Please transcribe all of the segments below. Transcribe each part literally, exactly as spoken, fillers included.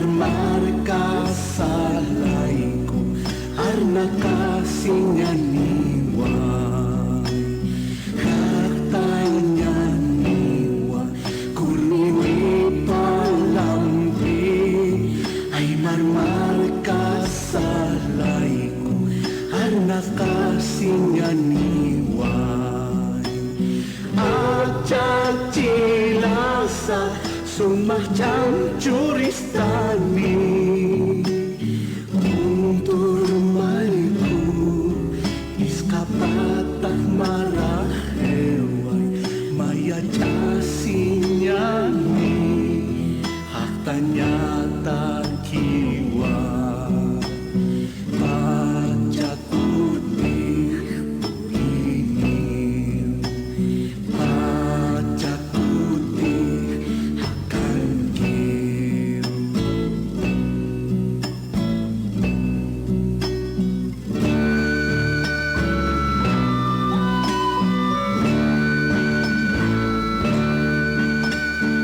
Markasa layku arnaqasiñaniwa, jaqtañaniwa, kurniwipa lampi, aymar markasa layku arnaqasiñaniwa. Achachilasa sumaq ch'amchuristani, kuntur mayku, isqapatax maraq jiway, mayach'asiñani, jaqtañatakiwa, pachakutix puriniw, pachakutix jakankiw.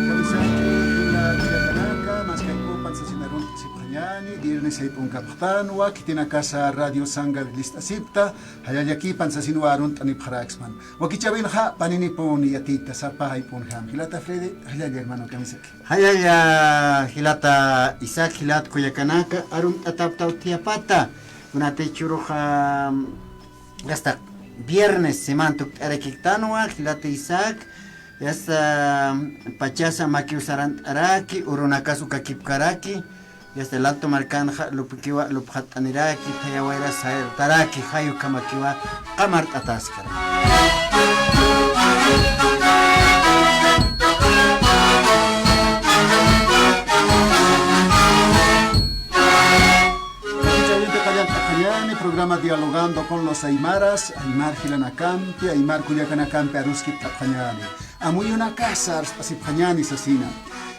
Kamisaki, jila kullakanaka, maskaykupan sasin arunt'asipxañäni, viernes jayp'unkapxtanwa, khitinakasa Radio Sangha list'asipta, jallallakipan sasinwa arunt'anipxaraksman. Wakichäwinxa paninipuni yatita, sapa jayp'unjam. Jilata Freddy, jallalla hermano, kamisaki. Jallalla, jilata Isaac, jilat kullakanaka, arunt'ataptaw thiyapata. Kunatichurux, am, hasta viernes semana tukt'arakiktanwa, jilata Isaac, yasta pachasa makiw sarant'araki, urunakas ukakipkaraki, yasta Lalto markanxa lupikiwa lupxatt'aniraki, thaya wayra sayartaraki, jay ukhamakiwa qamart'ataskara. Chayninti qallant'apxañäni, programa Dialogando con los Aymaras, aymar jilanakampi, aymar kullakanakampi aruskipt'apxañäni. Amuyunakasa arst'asipxañäni sasina.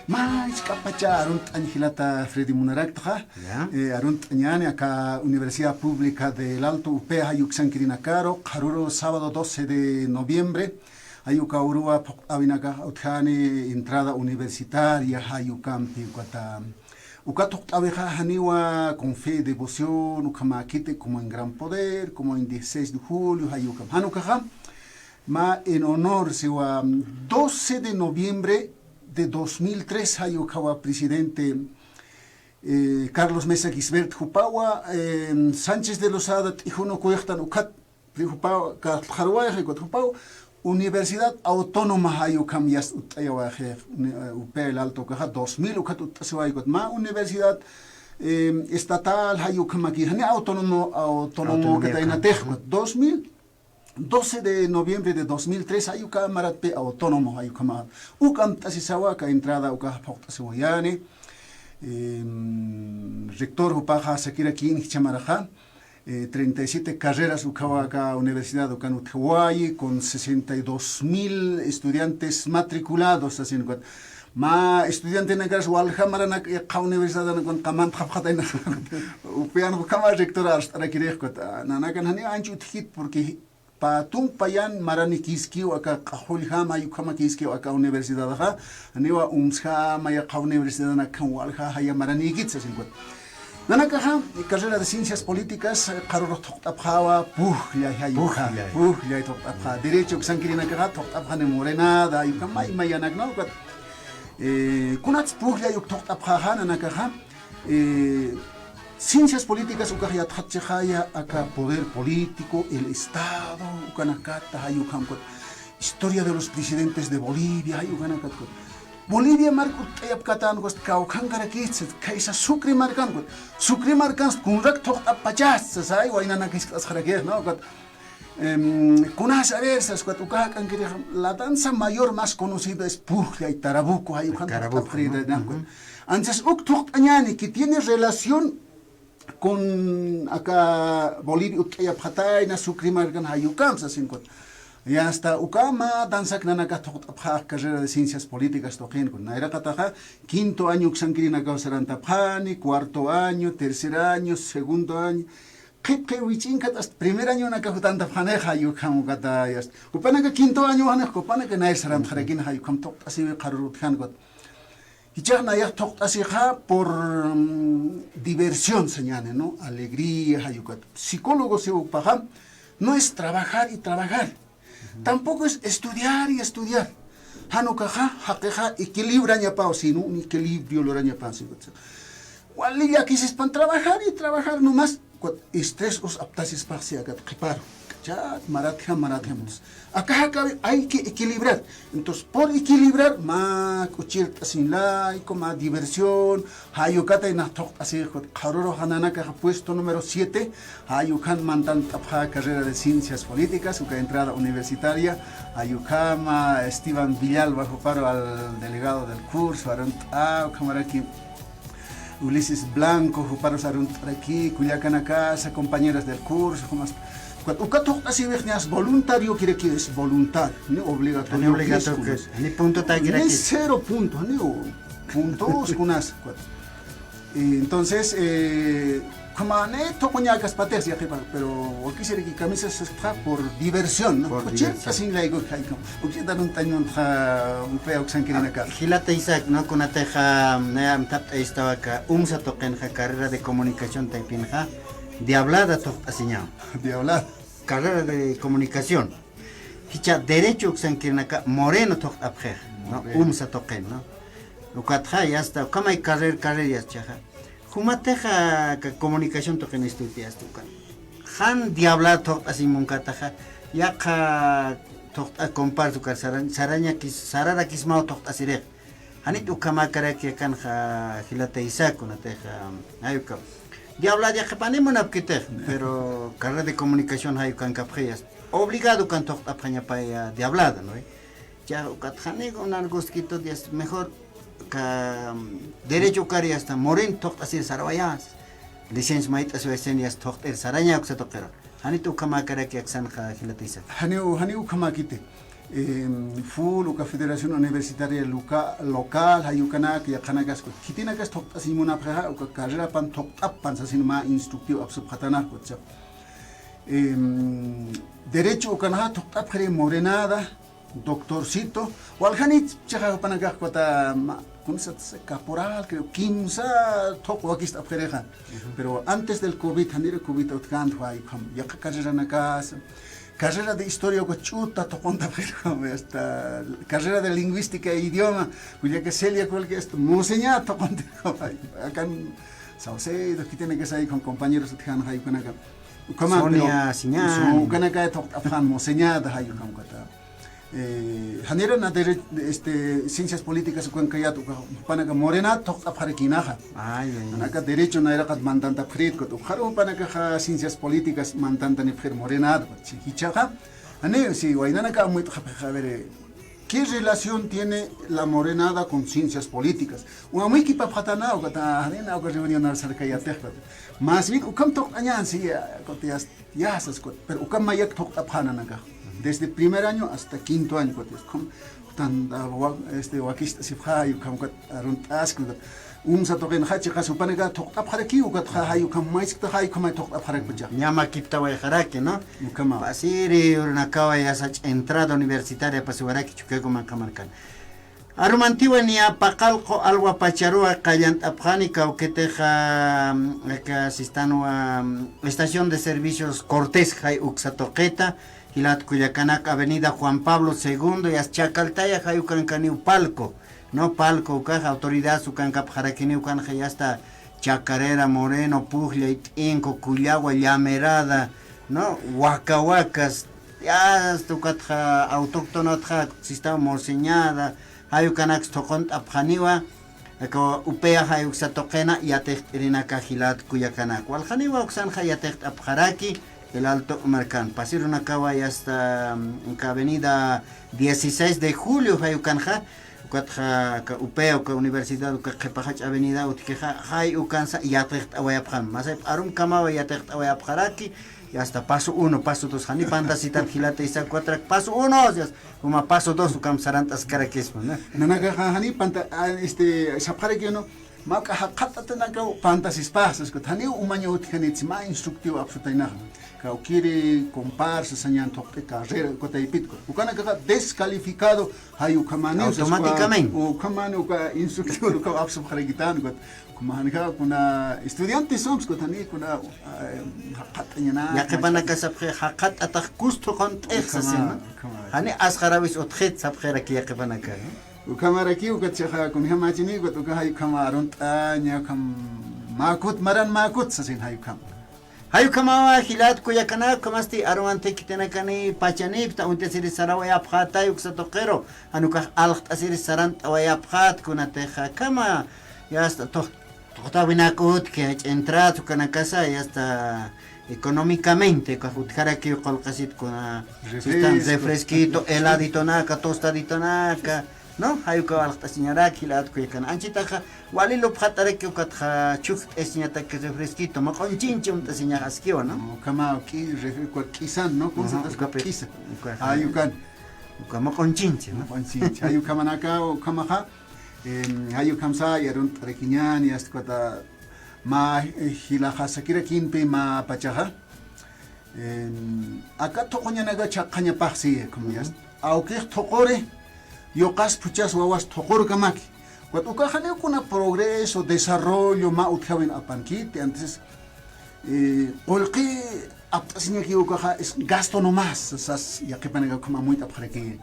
Mä jisk'apacha arunt'añ jilata Freddy munaraktaxa. Ya. Eh, arunt'añäni aka Universidad Pública del Alto, UPEA, jay uksankirinakaru, qharüru sábado doce de noviembre, jay uka uruwa phuqt'äwinakax utjani entrada universitaria, jay ukampi ukata. Uka thuqt'äwixa janiwa con fe y devoción, ukhamäkiti como en Gran Poder, como en dieciséis de julio, jay ukham. Jan ukaxa, mä en honor siwa, doce de noviembre de dos mil tres, jay ukhawa presidente, eh, Carlos Mesa Gisbert jupawa, eh, Sánchez de Lozada t'ijunukuyxtan ukhat, jupaw, karlxaruwayxi ukat, jupaw Universidad Autónoma jay ukham yast utt'ayawayxi, uni-, eh, UPEA El Alto ukaxa, dos mil ukat utt'asiway ukat. Mä universidad, eh, estatal jay ukhamaki, jani autónomo, autónomo Autonomía kataynatix ukat, ujú. Dos mil, doce de noviembre de dos mil tres, jay uka maratpi autónomo, jay ukhama. Uk amt'asisawa aka entrada uka phuqt'asiwayani. Em, rector jupaxa sakirakïn jichha maraxa, eh, treinta y siete carreras ukhawa aka universidad ukan utjawayi, con sesenta y dos mil estudiantes matriculados, sasin ukat. Mä estudiantenakaras walja maranak iqha universidadanakan qamantxapxatayna. UPEAn ukhama rector arst'arakirix ukat. Ah, nanakan jani ancha utjkit, porque pä tump payan maranikïskiw aka q'axulljam, jay ukhamakïskiw aka universidadaxa, janiwa umsjama yaqha universidadanakham walja jaya maranïkit sasin ukat. Nanakaxa, carrera de Ciencias Políticas, qharürux thuqt'apxäwa, pujllay jay ukha, pujllay. Pujllay thuqt'apxä. Derecho uksankirinakaxa, thuqt'apxani Morenada, jay ukham may mayanak, ¿no? Ukat, eh, kunats pujllay uk thuqt'apxäxa, nanakaxa, eh, Ciencias Políticas ukax yatxatchixaya aka poder político, el Estado, ukanakata, jay ukham ukat, historia de los presidentes de Bolivia, jay ukanakat ukat. Bolivia mark utt'ayapkatän ukat kawkhankarakïtsa, khaysa Sucre markan ukat. Sucre markans kunrak thuqt'apxachätsa, say waynanak jiskt'asxarakix, ¿no? Ukat, em, kunas, a ver, sas ukat, uka jak'ankirix, la danza mayor más conocida es pujllay, tarabuco, jay ukan Tarabuco, thuqt'apxarïta, ¿no? Ujú. Anchas uk thuqt'añäni, que tiene relación con aka Bolivia utt'ayapxatayna, Sucre markan jay ukham sasin ukat. Y hasta ukhama danzak nanakax thuqt'apxä carrera de Ciencias Políticas tuqin ukat. Nayraqataxa quinto año uksankirinakaw sarantapxani, cuarto año, tercer año, segundo año. Qhipqi wich'inkat hasta primer añonakax jutantapxanixa jay ukham ukata, y hasta jupanaka quinto año janix, jupanaka nayr sarantxarakïna jay ukham thuqt'asiwi qharürut jan ukat. Jichhax nayax thuqt'asixa por, mm, diversión sañäni, ¿no? Alegría, jay ukat. Psicólogo siwpaxa, no es trabajar y trabajar. Ujú. Tampoco es estudiar y estudiar. Jan ukaxa, jaqixa equilibrañapaw, sino un equilibrio lurañapaw, siwkat. Wali llakisispan trabajar y trabajar nomás. Ukat estrés us aptasispax si akat qhiparu. Chat, maratjam, maratjam. Akaxa kawi hay que equilibrar. Entonces, por equilibrar, mä k'uchirt'asin layku, mä diversión, jay ukatay nax thuqt'asix, ukat qharürux nanakaxa puesto número siete, jay ukan mantantapxa carrera de ciencias políticas, uka entrada universitaria, jay ukhama Esteban Villalba, juparu al delegado del curso, arunt'a, ukhamaraki Ulises Blanco, juparus arunt'araki, kullakanakasa, compañeras del curso, ukhama. Ukat, ukat thuqt'asiwix niya voluntario kiraki, es voluntad, ni obligatorio. Ni obligatorio, ni punto ta kiraki. Ni cero punto, ni puntos, kunas, ukat. Y entonces, eh, Ukhama ne thuquñäkaspatix yaqhipa, pero wakisiraki kamisas sasktxa por diversión, ¿no? Por diversión. Uchirt'asin layku jayku. Ukch'itarunt'añ muntxa, umpaya uksankirinaka. Ah, jilata Isaac, ¿no? Kunatixa, naya amtapt'ayistawa aka UMSA tuqinxa, carrera de comunicación taypinxa, diablada thuqt'asiñawa. Diablada. Carrera de comunicación. Jichha derecho uksankirinaka Moreno thuqt'apxix, ¿no? Moreno. UMSA tuqin, ¿no? Ukatxa, ya está, ukhamay carrer, carrer, ya está, jichhaxa. Jumatixa aka comunicación tuqin estudiasti ukan. Jan diablada thuqt'asiñ munkataxa, yaqha thuqt'a comparto ukar sarañ-, sarañakis-, sararakismaw thuqt'asirix. Janit ukhamäkaraki akanxa jilata Isaac, kunatixa, ay uka. Diablada yaqhipañ munapkitix, pero carrera de comunicación jay ukankapxi, ya está. Obligado ukan thuqt'apxañapaya diablada, ¿no? Jichha ukat janiw unar guskitu, ya está, mejor aka, mm, derecho ukar, ya está, Moreno thuqt'asir sarawayas. Licencia mayt'asiwayasini, ya está, thuqt'ir saraña uksa tuqirux. Janit ukhamäkaraki aksanxa jilata Isaac. Janiw, janiw ukhamäkiti. Em, full uka Federación Universitaria loca-, Local, jay ukanak, yaqhanakas, khitinakas thuqt'asiñ munapxixa, uka carrerapan thuqt'appan sasin mä instructivo apsupxatanax, ukat. Em, derecho ukanxa thuqt'apxiri Morenada, doctorcito, waljanit chiqa jupanakax ukat, ma, kunsat, caporal, creo, kimsa thuq wakist'apxirixa. Ujú. Pero antes del covid, janir covid utjkänti, jay ukham, yaqha carreranakas, carrera de historia uka ch'uta thuquntapxiri ukham, hasta carrera de lingüística e idioma, kullaka Celia Colque, hasta museña thuquntapxiri ukham, akan Saucedo, khitinakasa jay ukham compañeros utjkän jay ukanaka. Ukhama, Sonia pero, Siñani. Ukanaka thuqt'apxän museñada jay ukham ukat. Eh, janira na dere-, este, ciencias políticas ukankayät, uka, jupanaka Morenat thuqt'apxarakïnaxa. Ay, ay, ay. Nanaka derecho nayraqat mantantapxirit, ukat, ukaru jupanakaxa ciencias políticas mantantanipxir Morenat, ukat, si, jichhaxa. Jani, si, waynanaka amuyt'xapxixa, a ver, eh, ¿qué relación tiene la Morenada con ciencias políticas? Uka amuykipapxatana, ukat, ah, janina, uka reunión sarkayatix, ukat. Más bien, ukham thuqt'añän, si, ya, ukat, ya, ya sas, ukat, pero ukham mayak thuqt'apxä nanakax. Desde primer año hasta quinto año, ukat, ukham, tan, ah, wa-, este, wakist'asipxä, ukham, ukat, arunt'aski, ukat, UMSA tuqinxa chiqas jupanaka thuqt'apxaraki, ukatxa jay ukham maysktxa jay ukhamay thuqt'apxarakpacha. Ñä makiptawayxaraki, ¿no? Ukhama. Pasiri urunakawa ya sach entrada universitaria pasiwaraki Chukiyawu manqha markan. Arumantiwa niya Paqallqu alwa pacharuwa qallant'apxani kawkitixa, mm, aka sistanwa, mm, estación de servicios Cortés jay uksa tuqita, jilat kullakanak avenida Juan Pablo segundo, yasta Chacaltaya jay ukankaniw palco, ¿no? Palco ukax autoridad ukankapxarakiniw ukanxa yasta Chacarera, Moreno, Pujllay, T'inku, Kullawa, Llamerada, ¿no? Waka Wakas, yasta ukatxa autóctonatxa, sistema Morseñada, jay ukanaks thuqunt'apxaniwa, aka UPEA jay uksa tuqina yatiqt'irinaka jilat kullakanak. Waljaniwa uksanxa yatiqt'apxaraki, El Alto markan. Pasirunakawa yasta, mm, aka avenida dieciséis de Julio jay ukanxa, ukatxa aka UPEA, uka universidad, uka qhipa jach'a avenida utjkixa, jay ukansa yatiqt'awayapxam. Masayp arumkamawa yatiqt'awayapxaraki, yasta paso uno, paso dos, jani pantasitat jilata Isaac ukatrak paso uno, yasta, juma paso dos, ukham sarant'askarakisma, ¿no? Nanakaxa jani panta, ah, este, sapxaraki uno, Mä juk'a jaqhatanakaw pantasispax, sas ukat janiw umaña utjani, mä instructivo apsutaynaxa. Kawkiri comparsa sañan thuqt'i carrera, uka taypit ukat. Ukanakaxa descalificado, jay ukhamani, sas ukat, automáticamente. Ukhamani uka instructivo uka apsupxarakitan ukat. Ukhamaxa kuna estudiantes somos, ukat jani kuna, eh, jaqhatañana. Yaqhipanaka sapxi jaqhatatax kustu qunt'ix sasin, ¿no? Ukhama, ukhama. Jani asxarawis utjit sapxiraki yaqhipanaka, ¿no? Ukhamarakiw ukat chixa kunjamachini ukat uka jay ukhama arunt'aña ukham mäkut, maran mäkut sasin jay ukham. Jay ukhamawa jilat kullakanaka, ukhamasti arunt'aña khitinakani pachanipxta uñt'asiris sarawayapxäta uksa tuqiru, jan ukax alxt'asiris sarant'awayapxät kunatixa, ukhama, ya está, tuq-, tuqt'äwinak utji, ch'inträt ukanakasa, ya está, económicamente, ukax utjarakiw qullqisit kuna, refresco, sistan, refresquito, heladoitonaka, tostaditonaka, ¿no? Jay ukaw alxt'asiñarak jilat kullakanaka. Anchitaxa, wali lupxataraki ukatxa chujt'asiñataki refresquito, muq'unchinchi uñt'asiñax askiwa, ¿no? Ukhama k'i-, refre-, uka k'isan, ¿no? Kunsa, ajá, uka pe-, k'isa. Uka, jay ukan. Uka muq'unchinchi, ¿no? Muq'unchinchi. Jay ukhamanaka, ukhamaxa, em, jay ukhamsa arunt'arakiñäni, asta ukat mä, eh, jilaxa sakirakimpi mä pachaxa. Em, aka thuquñanaka chhaqhañapax, sí, como ya está. Ujú. Awkix thuquri, yuqas phuchas wawas thuqurkamaki. Ukat ukax janiw kuna progreso, desarrollo mä utjawin apankiti, entonces, eh, qullqi apt'asiñakiw ukaxa es gasto nomás, sas yaqhipanaka ukham amuyt'apxaraki.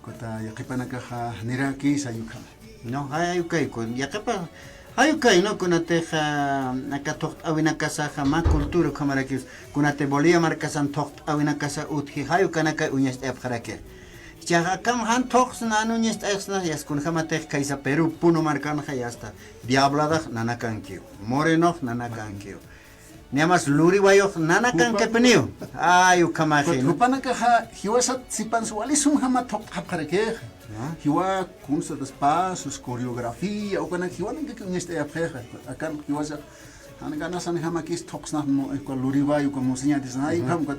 Ukat yaqhipanakaxa nirakisa jay ukham. No, jay ukay, kun, yaqhipa, jay ukay, ¿no? Kunatixa, aka thuqt'äwinakasaxa mä cultura ukhamarakiw, kunati Bolivia markasan thuqt'äwinakasa utji, jay ukanakay uñacht'ayapxaraki. Jichhax akham jan thuqsna, jan uñacht'ayxsna, yasta kunjamatix kaysa Perú, Puno markanxa, yasta, diabladax nanakankiw, morenox nanakankiw. Niyamas luriwayux nanakankipiniw. Ay, ukhamaxi, ¿no? Jupanakaxa jiwasat sipansa wali sumjama thuqt'apxarakixa. Ah. Jiwa kunsatas pasos, coreografía, ukanak jiwanankaki uñacht'ayapxixa. Akan jiwasa, jan ganasanjamakis thuqsnax, no, uka luriway, uka museñatisna, ay, ujú, ukham, ukat,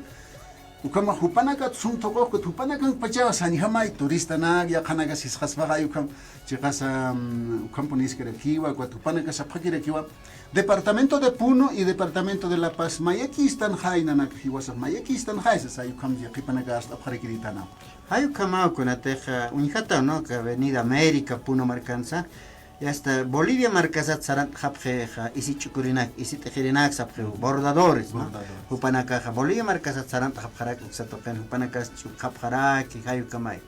ukhama jupanakat sum thuqux, ukat jupanakanpachaw sañjamay turistanak, yaqhanakas jisqaspaxa, ay, ukham, chiqasa, mm, ukhampuniskarakiw, ukat jupanakas sapxakirakiwa. Departamento de Puno y departamento de La Paz, mayakïstanxay nanaka jiwasax, mayakïstanxay sasa, jay ukham yaqhipanaka arst'apxarakiritanwa. Jay ukhamaw kunatixa, uñjataw, ¿no? Aka Avenida América, Puno markansa, y hasta Bolivia markasat sarant'xapxixa, isi ch'ukurinak, isi t'ixirinak sapxiw, bordadores, ¿no? Bordadores. Jupanakaxa, Bolivia markasat sarant'xapxarak, uksa tuqin, jupanakas ch'ukxapxaraki, jay ukhamay.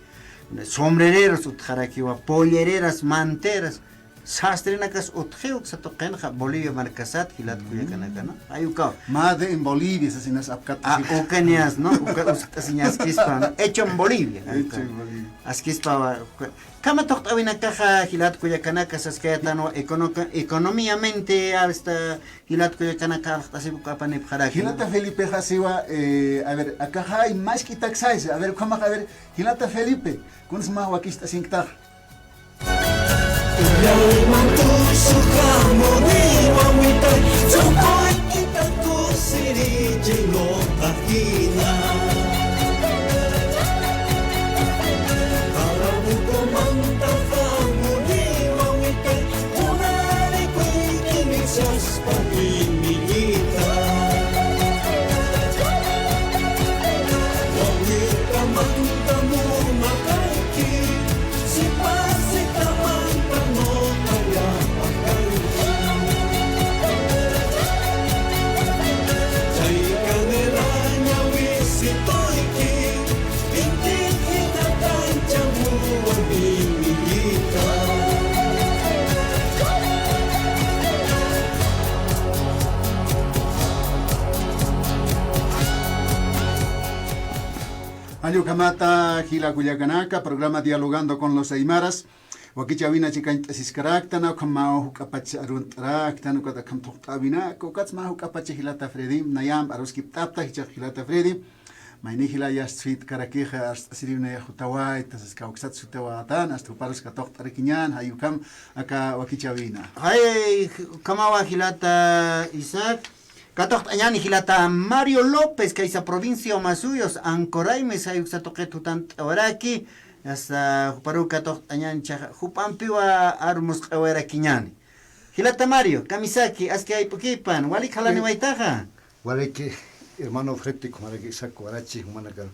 Sombrereros utjarakiwa, pollereras, manteras, sastrinakas utjiw uksa tuqinxa Bolivia markasat jilat kullakanaka, ¿no? Jay ukaw. Made en Bolivia, sasinas apkat. Ah, ukaniyas, ¿no? Uka uskt'asiñaskispa, ¿no? Hecho en Bolivia. Hecho en Bolivia. Askispawa, uka. Ukhama thuqt'äwinakaxa jilat kullakanaka saskayätanwa econo-, economíamente, hasta jilat kullakanaka alxt'asipki uka apanipxaraki, ¿no? Jilata Felipexa siwa, eh, a ver, akaxay mask'itak saysa, a ver, ukhamax, a ver, jilata Felipe, kuns mä wakicht'asinktax. Jay ukhamata, jila kullakanaka, programa Dialogando con los Aymaras. Wakichäwina chikañt'asiskaraktan, ukhama juk'apach arunt'araktan, ukat akham thuqt'äwinaka, ukats mä juk'apach jilata Freddy, nayamp aruskipt'apta, jichhax jilata Freddy. Mayni jila yast suytkarakix, arst'asiriw nayax jutawayta, sas kawksat sutawaytan, hasta juparus katuqt'arakiñän, jay ukham aka wakichäwina. Jay, ukhamawa jilata Isaac, katuqt'añäni jilata Mario López, kaysa provincia Omasuyos, Ancoraimes, jay uksa tuqit jutant'awaraki, hasta juparuw katuqt'añäni, jichhax jupampiwa armusq'awayarakiñäni. Jilata Mario, kamisaki, aski ayp'ukipan, walik jalaniwaytaxa. Waliki, hermano Freti, kumaraki Isaac Warachi, jumanakar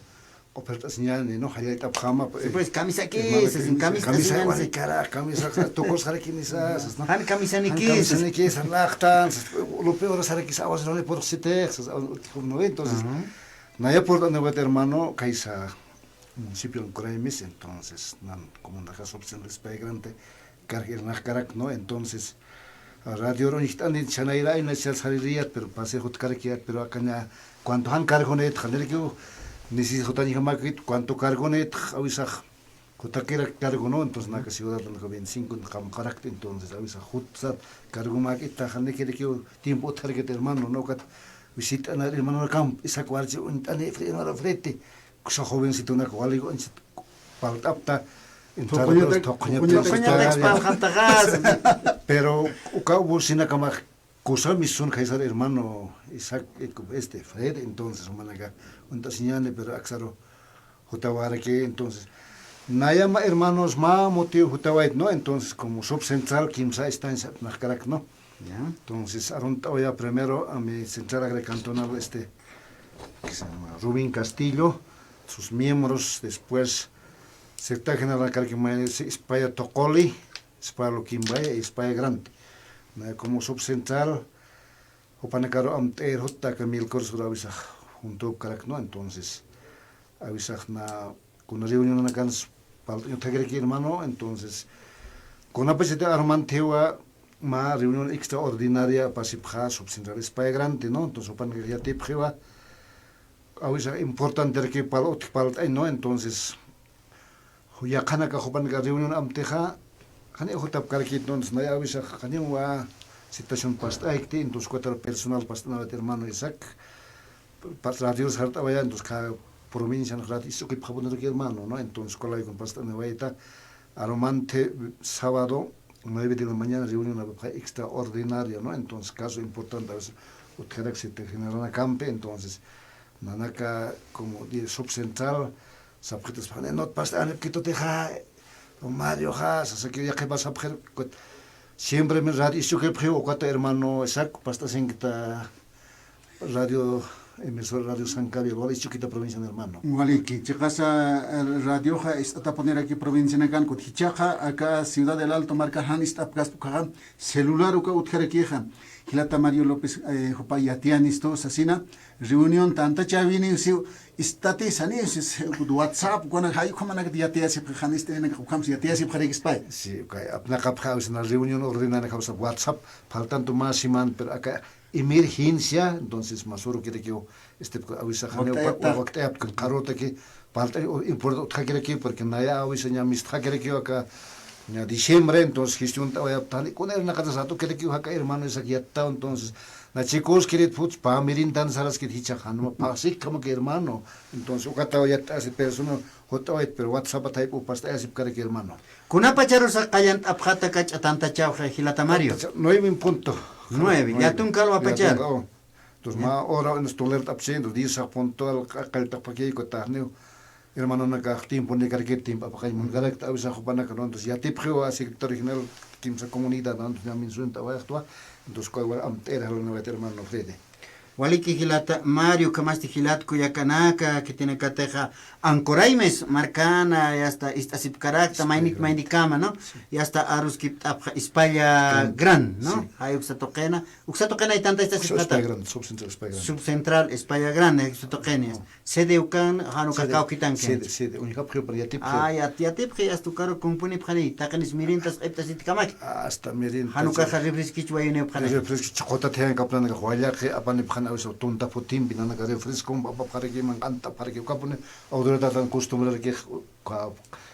ofertasiñani, ¿no? Jallayt'apxama, pues, pues, kamisaki, hermano, sasin, kamisa, kamisa, sasin, walikara, kamisa, tukur sarakini, sas, ¿no? Jan kamisaniki, jan kamisaniki, sas, laqtan, sas, lo peor sarakis, awas, no le por sitix, sas, awas, ¿no? Entonces, ajá, naya por donde voy, hermano, kaisa, municipio en Coraimis, entonces, nan, como una casa opción de España Grande, karjirnaqkarak, ¿no? Entonces, radio uñjt'ani chanayra ayna chal saririyat, pero pase jutkarakiyat, pero akaña, ¿cuánto jan cargonit? Janirkiw, ni si jutañjamakit, ¿cuánto cargonit? Awisax, jutakirak cargo, ¿no? Entonces, naka ciudad, naka veinticinco, naka karakti, entonces, awisax, jutsat, cargo makita, janikirkiw, tiempo utjarkit, hermano, ¿no? Kat, visita, hermano, camp, esa cuarchi, un tani, hermano, frete, kusa jovencito, naka wali, palt'apta, entonces, thuquñatak, thuquñatak, thuquñatak, palxantaxas. Pero, uka ubusinakamax, kusa misun kaysar hermano Isaac, eh, este, Fred, entonces, manaka, uñt'asiñani, pero aksaru, jutawaraki, entonces, nayama hermanos, ma motivo jutawayt, ¿no? Entonces, como subcentral, kimsa estancia, naqkarak, ¿no? Ya. Entonces, arunt'awaya primero a mi central agraria cantonal, este, que se llama Rubén Castillo, sus miembros, después, secretario general, Carquimay, Espaya Tocoli, Espaya Luquimbaya y Espaya Grande. Na, como subcentral, jupanakaru amt'ir jutta aka Milcor sur awisax, junto karak, ¿no? Entonces, awisax na, kuna reunionanakans palt'añ utjakiraki, hermano, entonces, kunapachati armanthiwa ma reunión extraordinaria pasipxa subcentral Espaya Grande, ¿no? Entonces, jupanakax yatipxiwa, awisax importanteraki pal, utj palt'añ, ¿no? Entonces, yaqhanaka jupanaka reunión amtixa, jani jutapkaraki, entonces, naya awisax, janiwa situación past'aykti, entonces, cuatro personal past'anawat hermano Isaac, pa, radio sart'awaya, entonces, ka provincia, radio isch'ukipxapuniraki hermano, ¿no? Entonces, kolaykun past'anawayta, arumanthe sábado, nueve de la mañana, reunión extraordinaria, ¿no? Entonces, caso importante, a veces, utjarak se te genera una campe, entonces, nanaka, como di, subcentral, sapxitas, no, past'anipkitutixa, Mario, ja, sasaki, yaqhipa sapxir, siempre mi radio isch'ukipxiw, ukata hermano Isaac, past'asinkta radio, emisora Radio San Gabriel, wali isch'ukita provincia, hermano. Waliki, chiqasa, eh, radioxa ist'atapuniraki provincianakan, kut jichhaxa, aka Ciudad del Alto marka jan ist'apkaspa ukhaxa, celular uka utjarakixa, jilata Mario López, eh, jupa yatiyanistu, sasina, reunión tantachäwiniw siw, ist'atisaniw, sis, WhatsApp, kuna jay ukhamanakat yatiyasipxi, jan ist'inaka ukhams yatiyasipxarakispay. Sí, okay. Apnaqapxa, awisana reunión ordenana kawsa WhatsApp, faltando más semana, pero aka emergencia, entonces, masürukirakiw, este, awisaxaniw, wakt'ayapta, wakt'ayapta, qharürtaki, palt'añ, o, importa utjakirakiw, porque naya awisaña mistxakirakiw aka, ña diciembre, entonces, gestiont'awayapta, jani kuna irnaqatas jat'ukirakiw, jaka hermano Isaac yattaw, entonces, na chikuskirit phuts, pä mirintan saraskit jichhax, jani mä phaxsikkamaki hermano, entonces, ukataw yatt'asi persona, jut'awayt, pero WhatsApp tayp'u past'ayasipkaraki hermano. Kunapacharusa qallant'apxata aka ch'atantachawxa jilata Mario? Tantacha-, nueve en punto. Nueve, nueve. Yatun kalwapachar. Yatun kalwa. Entonces, ya, mä hora, entonces, tolert'apchi, entonces, diez puntual, qa-, qallt'apxaki, kutaniw. Hermanonakax tiempo nikarki, tiempo apaqañ munkarakta, awisax jupanaka, ¿no? Entonces, yatipxiwa secretario general, kimsa comunidad, ¿no? Entonces, ña menciont'awayaxtwa, entonces, kawal amt'ir jalaniwayt hermano Freddy. Waliki jilata Mario, ukhamasti jilat kullakanaka, khitinakatixa Ancoraimes markana, yasta ist'asipkarakta, sí, maynik maynikama, ¿no? Sí. Yasta aruskipt'apxa Ispalla Gran, ¿no? Sí. Jay uksa tuqina, uksa tuqina ay tanta ist'asipkata. Ispalla Gran, subcentral Ispalla Gran. Subcentral Ispalla Gran, jay uksa tuqina. No. Sede ukan, jan uka kawkitanki. Sede, sede, uñjapxiw para yatipxiw. Ah, yat-, yatipxi, hasta ukaru kumpunipxani, taqinis mirintas q'ipt'asitkamaki. Hasta mirintas. Jan ukaxa refresquichu wayunipxani. Refresquichu, quta thiyan kapnanaka wallaqi apanipxani, awisa tunta phutimpi nanaka refresco apapxaraki, manq'antapxaraki, ukapuni autoridadtan costumbreraki, ka-,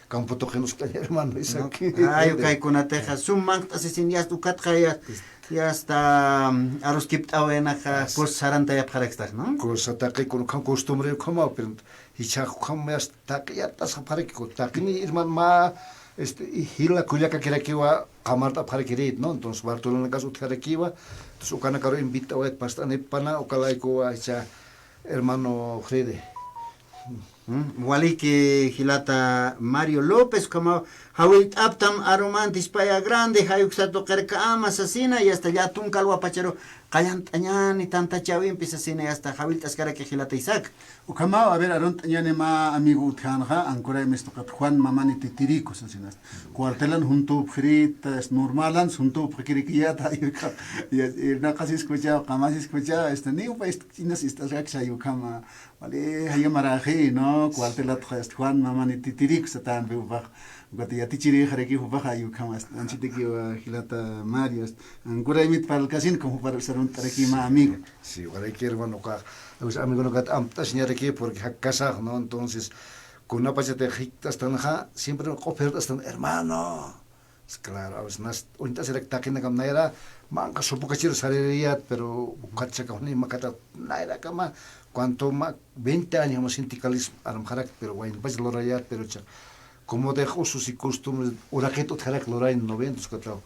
campo tuqinus k'aña hermano, no, Isaac. Ay, ukaykunatixa, sum manqt'asisin yasta ukatxa ya, yasta, mm, aruskipt'awaynaxa, as-, cos sarantayapxarakstax, ¿no? Cosa taqi, kun ukham costumbre ukhamaw, pero jichhax ukham yasta taqi yattasxapxaraki, taqini hermano mä, este, y jila kullakakirakiwa, qamart'apxarakirit, ¿no? Entonces, Bartolinakas utjarakiwa, entonces, ukanakaru invitawayt past'anipana, ukalaykuwa, jichha, hermano Freddy. Mm, waliki jilata Mario López, ukhama jawillt'aptam arumantis paya grande, jayuksa tuqirkama sasina, y hasta lla tunka alwapacharu qallant'añani tantachäwimpi sasina, y hasta jawillt'askaraki jilata Isaac. Ukhamaw, a ver, arunt'añäni mä amigo utjänxa, Ancoraemes tuqit Juan Mamani Titirico sasina. Cuartelan juntupxirita, es normalan juntupxikirikiyata, y, y, irnaqas escuchaba, qamas escuchaba, este, ni upa est-, inas ist'asaksa, y ukhama, vale, jaya maraxi, ¿no? Cuartelat, este, Juan Mamani Titirico satan, upax, ukat yatichirixaraki, upax, y ukhama, este, anchitakiwa, jilata Mario, este, Ancoraemit parlkasin, como para sarunt'araki, mä amigo. Sí, waliki hermano, ukax, pues, amigo, ukat amtasiñaraki, porque jakkasax, ¿no? Entonces, kunapachatix jikt'astanxa, siempre q'uphirt'astan, hermano. Claro, a veces nas, uñt'asirak taqinakam nayra, manka supukachiru saririyät, pero ukatchakam ni makata nayrakama, cuanto ma, veinte años ma sindicalismo armxarak, pero waynpach lurayät, pero cha, como de usos y costumbres, uraqit utjarak lurayn noventos kataw,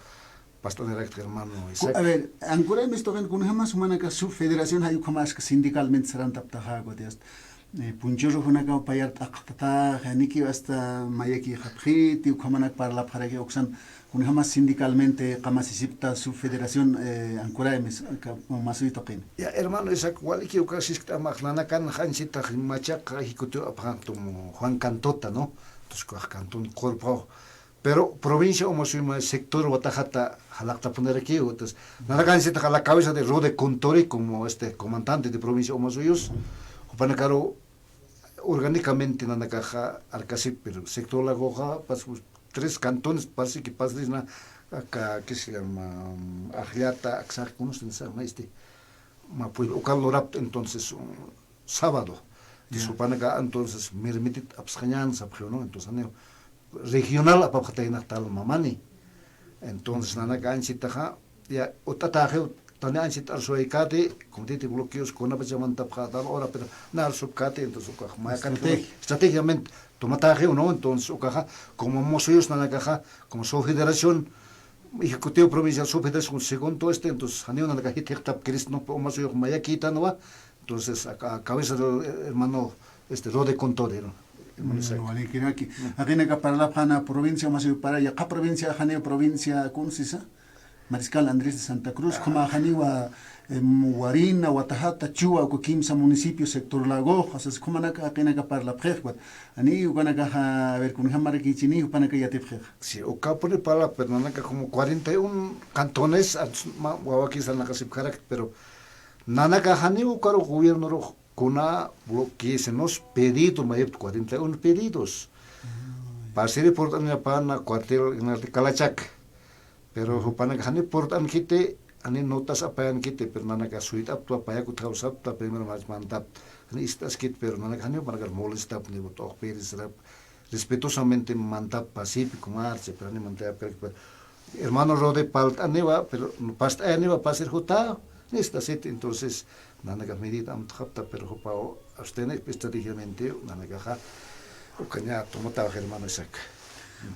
past'anirak hermano Isaac. A ver, Ancoraemes tuqin kunjamas jumanaka subfederación jay ukhamaska sindicalmente sarantaptaxa, kutias. Eh, punchurux junakaw payar t'aqtatax, janikiw hasta mayakixapxiti, ukhamanak parlapxaraki uksan, kunjamas sindicalmente qamasisipta subfederación, eh, Ancoraemes, ka-, masuy tuqin. Ya, hermano Isaac, waliki uka siskt'amax nanakan janchitax machaq ejecutivo apxantum Juan Cantota, ¿no? Entonces, ukax Cantón Corpo, pero provincia Omasuyma sector Watajata jalaqtapunirakiw. Entonces, nanakan sitax a la cabeza de Rode Contore como este comandante de provincia Omasuyus, jupanakaru orgánicamente nanakaxa arkasip, pero sector Lagoxa, pas-, tres cantones parece que pasrisna, acá, ¿qué se llama? Ajllata, Aksax, ¿cómo se llama este? Ma pueblo, uka lurapta, entonces, un sábado. Ya. Entonces, jupanaka, entonces, mirmitit apsxañän sapxiw, ¿no? Entonces, janiw regional apapxataynax tal Mamani. Entonces, nanaka anchitaxa, ya, ut'ataxiw, tani anchit arsuwaykati, como titi bloqueos, kunapachamantapxa tal hora, pero na arsupkati, entonces, ukax, mayakan, estrategia, estrategiamente, tumataxiw, ¿no? Entonces, ukaxa, como Omasuyus nanakaxa, como subfederación, ejecutivo provincial, subfederación, segundo este, entonces, janiw nanaka jithiqtap Cristo, ¿no? Omasuyux mayakïtanwa, entonces, a, a cabeza del, eh, hermano, este, Rode Contore, ¿no? Hermano Isaac. Mm, walikiraki. Mm. Jaqinaka parlapxäna provincia, Omasuyu para, yaqha provincia, janiw provincia, ¿cómo se dice? Mariscal Andrés de Santa Cruz, ah, ukhama janiwa, em, Warina, Watajata, Chua, uka kimsa municipio, sector Lagoxa, o sea, ukhamanaka jaqinaka parlapxix, wat. Janiw ukanakaxa, a ver, kunjamarakichini, jupanaka yatipxix. Sí, ukapuni parlap, pero nanaka como cuarenta y un cantones, antes ma, wawakisa nanaka sipkarak, pero nanaka janiw ukaru gobiernorux kuna bloqueesenos pedido, mayipta cuarenta y un pedidos. Ah, ya. Pasiri purt'añapana cuartel general de Kalachak. Pero jupanaka jani purt'ankiti, jani notas apayankiti, pero nanaka suyt'apta, payakut jawsapta, primero march mantapta. Jani ist'askit, pero nanaka jani jupanaka molestapta, ni bot'oq pirisrap. Respetuosamente mantap pacífico marcha, pero jani mantayapkarak, pero hermano Rode palt'aniwa, pero past'ayaniwa pasir juta, ni ist'asit, entonces, nanaka medida amtxapta, pero jupaw abstener estrategiamente, nanakaxa, ukaña tomataw hermano Isaac.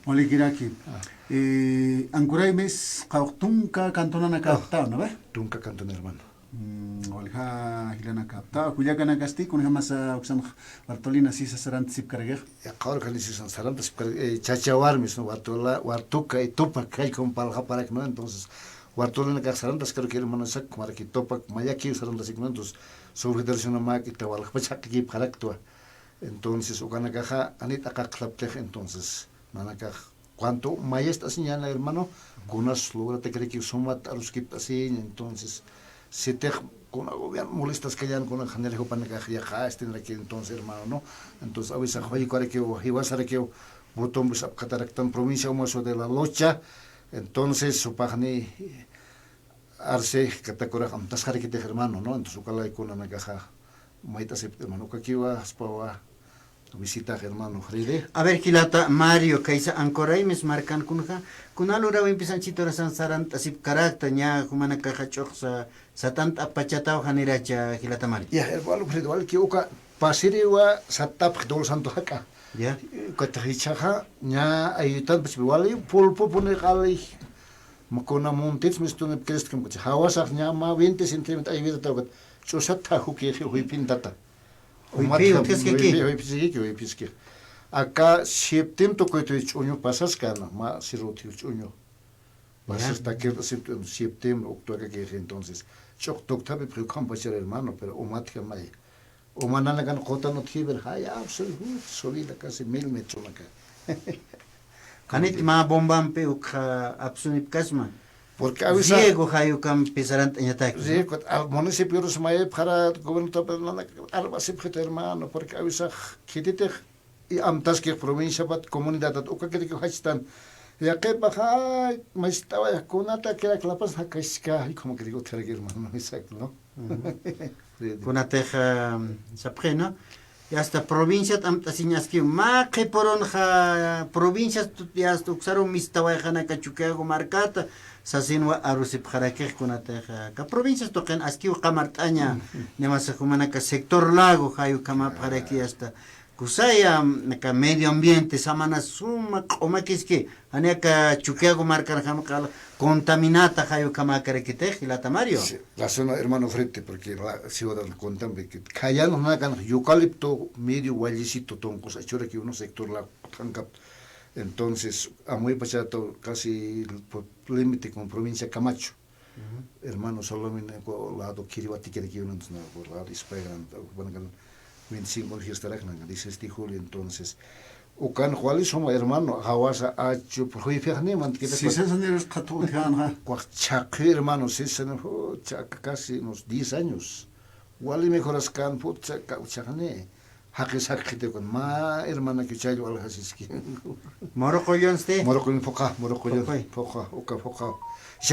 Walikiraki. Ah. Eh, Ancoraemes, qawq tunka cantonanakaptaw, ¿no ve? Tunka cantón, hermano. Mm, walja jilanakapta, kullakanakasti, kunjamasa uksan Bartolina sisa sarantasipkarakix. Yaqha urqani sisan sarantasipkarak, eh, chacha warmis, ¿no? Bartola, Bartuka y Tupak, kallkun parlaparak, ¿no? Entonces, Bartolinakax sarantaskarak hermano Isaac, maraki Tupak, mayaki sarantasik, ¿no? Entonces, subfederación mak, ita waljapacha jaqikipxaraktwa. Entonces, ukanakaxa, anit aqaqlaptix, entonces, nanakax, cuanto mayist'asiñäna, hermano, kunas logratakaraki sumat aruskipt'asiña, entonces, sitix kuna gobierno molestaskañän, kuna janir jupanakax yaqha, este, entonces, hermano, ¿no? Entonces, a veces, juykaraki, jiwasaraki, botombis apkataraktan provincia Omasuyus de la Locha, entonces, jupaxni, arse, katakurak amtasxarakitix, hermano, ¿no? Entonces, uka laykunanakaxa, mayt'asipta, hermano, ukakiwa, jaspawa, visitax, hermano Frede. A ver, jilata Mario, kaysa Ancoraemes markan kunja, kuna lurawimpisan chiturasan sarant'asipkarakta, ña jumanakaxa ch'uxsa satant'apachataw janiracha, jilata Mario. Ya, hermano Frede, waliki uka pasiriwa satapx dulsantu jak'a. Ya. Ukat jichhaxa, ña ayutanpach wali pulpupuni qali, ma kuna muntit mistunip cristkam, ukat jawasax ña mä veinte centímetros ay vidata, ukat ch'usat jukixi juyphintata. Juyphi, utjiskiki. Juyphi, juyphiskiki, juyphiski. Aka septiembre tukuyt'uy ch'uñu pasaskan, mä sirut'ir ch'uñu. Ya. Pasas takir septiembre, octubre, entonces. Ch'uq tukthapi, pero ukham pachar hermano, pero umatjamay. Uma nanakan qutan utjipir, jaya, soy, uh, subida casi mil metros acá. Janit mä bombampi ukxa apsunipkasma. Porque a veces riego jay ukampi sarant'añataki, ¿no? Riego, al municipio rusmayipxara, gobierno topa, nana, armasipxit hermano, porque a veces khititix, y amtaski provincia pat, comunidad pat, uka kiriki jachtan. Yaqipax, ay, mayst'away, kunata kirak lapas jakashka, ay, como kiriki utjaraki hermano, exacto, ¿no? Ujú. Kunatix, ah, sapxi, ¿no? Y hasta provinciat amt'asiñ askiw, mä qhipürunxa provincias tut-, y hasta uksaru mistawayxanaka Chukiyawu markata, sasinwa arusipxarakix kunatix, ah, aka provincias tuqin askiw qamart'aña, ujú, nimasa jumanaka sector lago, jay ukhamapxaraki hasta kusaya, aka medio ambiente, samana suma q'umakiski, jani aka Chukiyawu markanjam q'al contaminata jay ukhamakarakitix, jilata Mario. Sí, la zona hermano Frete, porque la ciudad contamina, que khayan nanakan eucalipto, medio wallisito tunqus, achuraki uno sector lago, utjankap. Entonces, amuypachato casi por límite con provincia Camacho. Ujú. Hermano Salomón, eh, co-, lado Kiribati, Kiribati, no, por lado España, van a ganar veinticinco fiesta, dieciséis de julio, entonces, ukan wali suma hermano, jawasa achu, por hoy fiajni, man, que sí, te sí, sí, sí, qhatu, utjanxa. Kuax chhaqi hermano, sí, sí, no, chhaqi casi unos diez años. Wali mejoraskan, put, chhaqi, chhaqni. Jaqis jaqi qhitiw kan, mä hermana que chaylla aljasiski. Muruqullunsti? Muruqullun phuqa, Muruqullun. Phuqay. Phuqa, uka phuqa.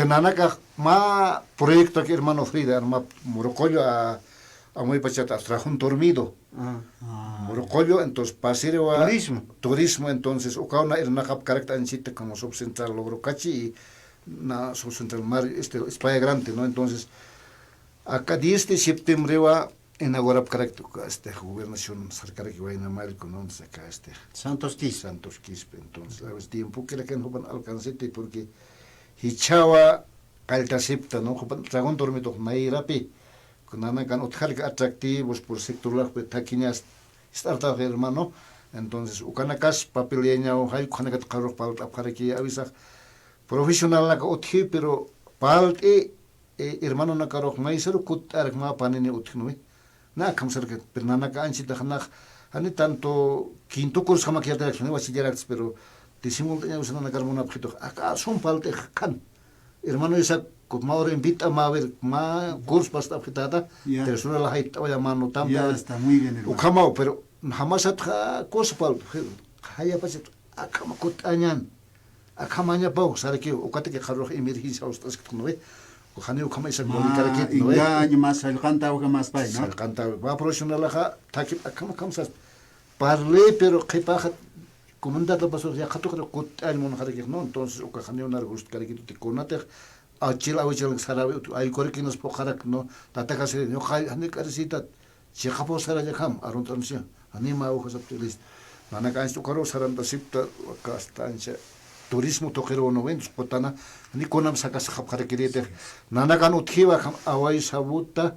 Nanakax mä proyecto que hermano Frida, hermano Muruqullu, a, amuypachat a Trajón Dormido. Ah. Muruqullu, entonces, pasiriwa. Turismo. Turismo, entonces, ukaw na irnaqapkarakta anchita como subcentral Logrocachi y na subcentral Mar, este, España Grande, ¿no? Entonces, aka diez de septiembre wa inaugurapkarakta, este, gobernación sarkaraki Huayna Mallku, ¿no? Acá, este, Santos Quispe. Santos Quispe. Entonces, a veces tiempo que la que no van alcancete, porque jichhawa qalltasipta, ¿no? Jupan Trajón Dormido nayrapi, nanakan utjarki atractivos por sector lajpi, thakiñas, estarta hermano. Entonces, ukanakas papeleñaw, jay, ukanakat qharux palt'apxaraki, a veces profesional naka utji, pero palt'i, eh, hermano nakarux maysaru kutt'arak mä panini utjnuwi. Na akham sarkat, pero nanaka anchitax nax, jani tanto quinto curso jamak yatirakchuni, wachillarakchis, pero décimo ña usa nanakar munapxitux, aka sum palt'ix kan. Hermano Isaac, ma ora invita, ma a ver, ma curso past'apxitata, ya, pero sura la jayt'awaya mano también. Ya, está muy bien, hermano. Ukhamaw, pero jamasatxa curso palt'i, jayapachat, akhama kutt'añan. Akhamañapaw, sarakiw, ukataki qharurux emergencia awst'askitxnuwi. Janiw ukhama Isaac ma, Bolívar karakit, ¿no ve? Engaño, mas sallqantaw, ukhamaspay, ¿no? Sallqantaw, va profesionalaxa, thakip, akham, akham sas. Parlé, pero qhipaxa, comunidad la pasó, ya qhatuqra kutt'añ munxarakix, ¿no? Entonces, uka janiw nar gustkarakituti kunatix, achil awichil sarawi, ut-, aykurakïnas phuqharak, ¿no? Tata Casillas, ñuqa, jani k'arisitat, chiqapaw sarallakham, arunt'ansi, jani mä ukhasapti list. Nanaka anchit ukaruw sarantasipta, aka hasta ancha turismo tuqiruw noventa, qutana, jani kunam sakasxapxarakirïtix. Nanakan utjiwa, akham away sabuta,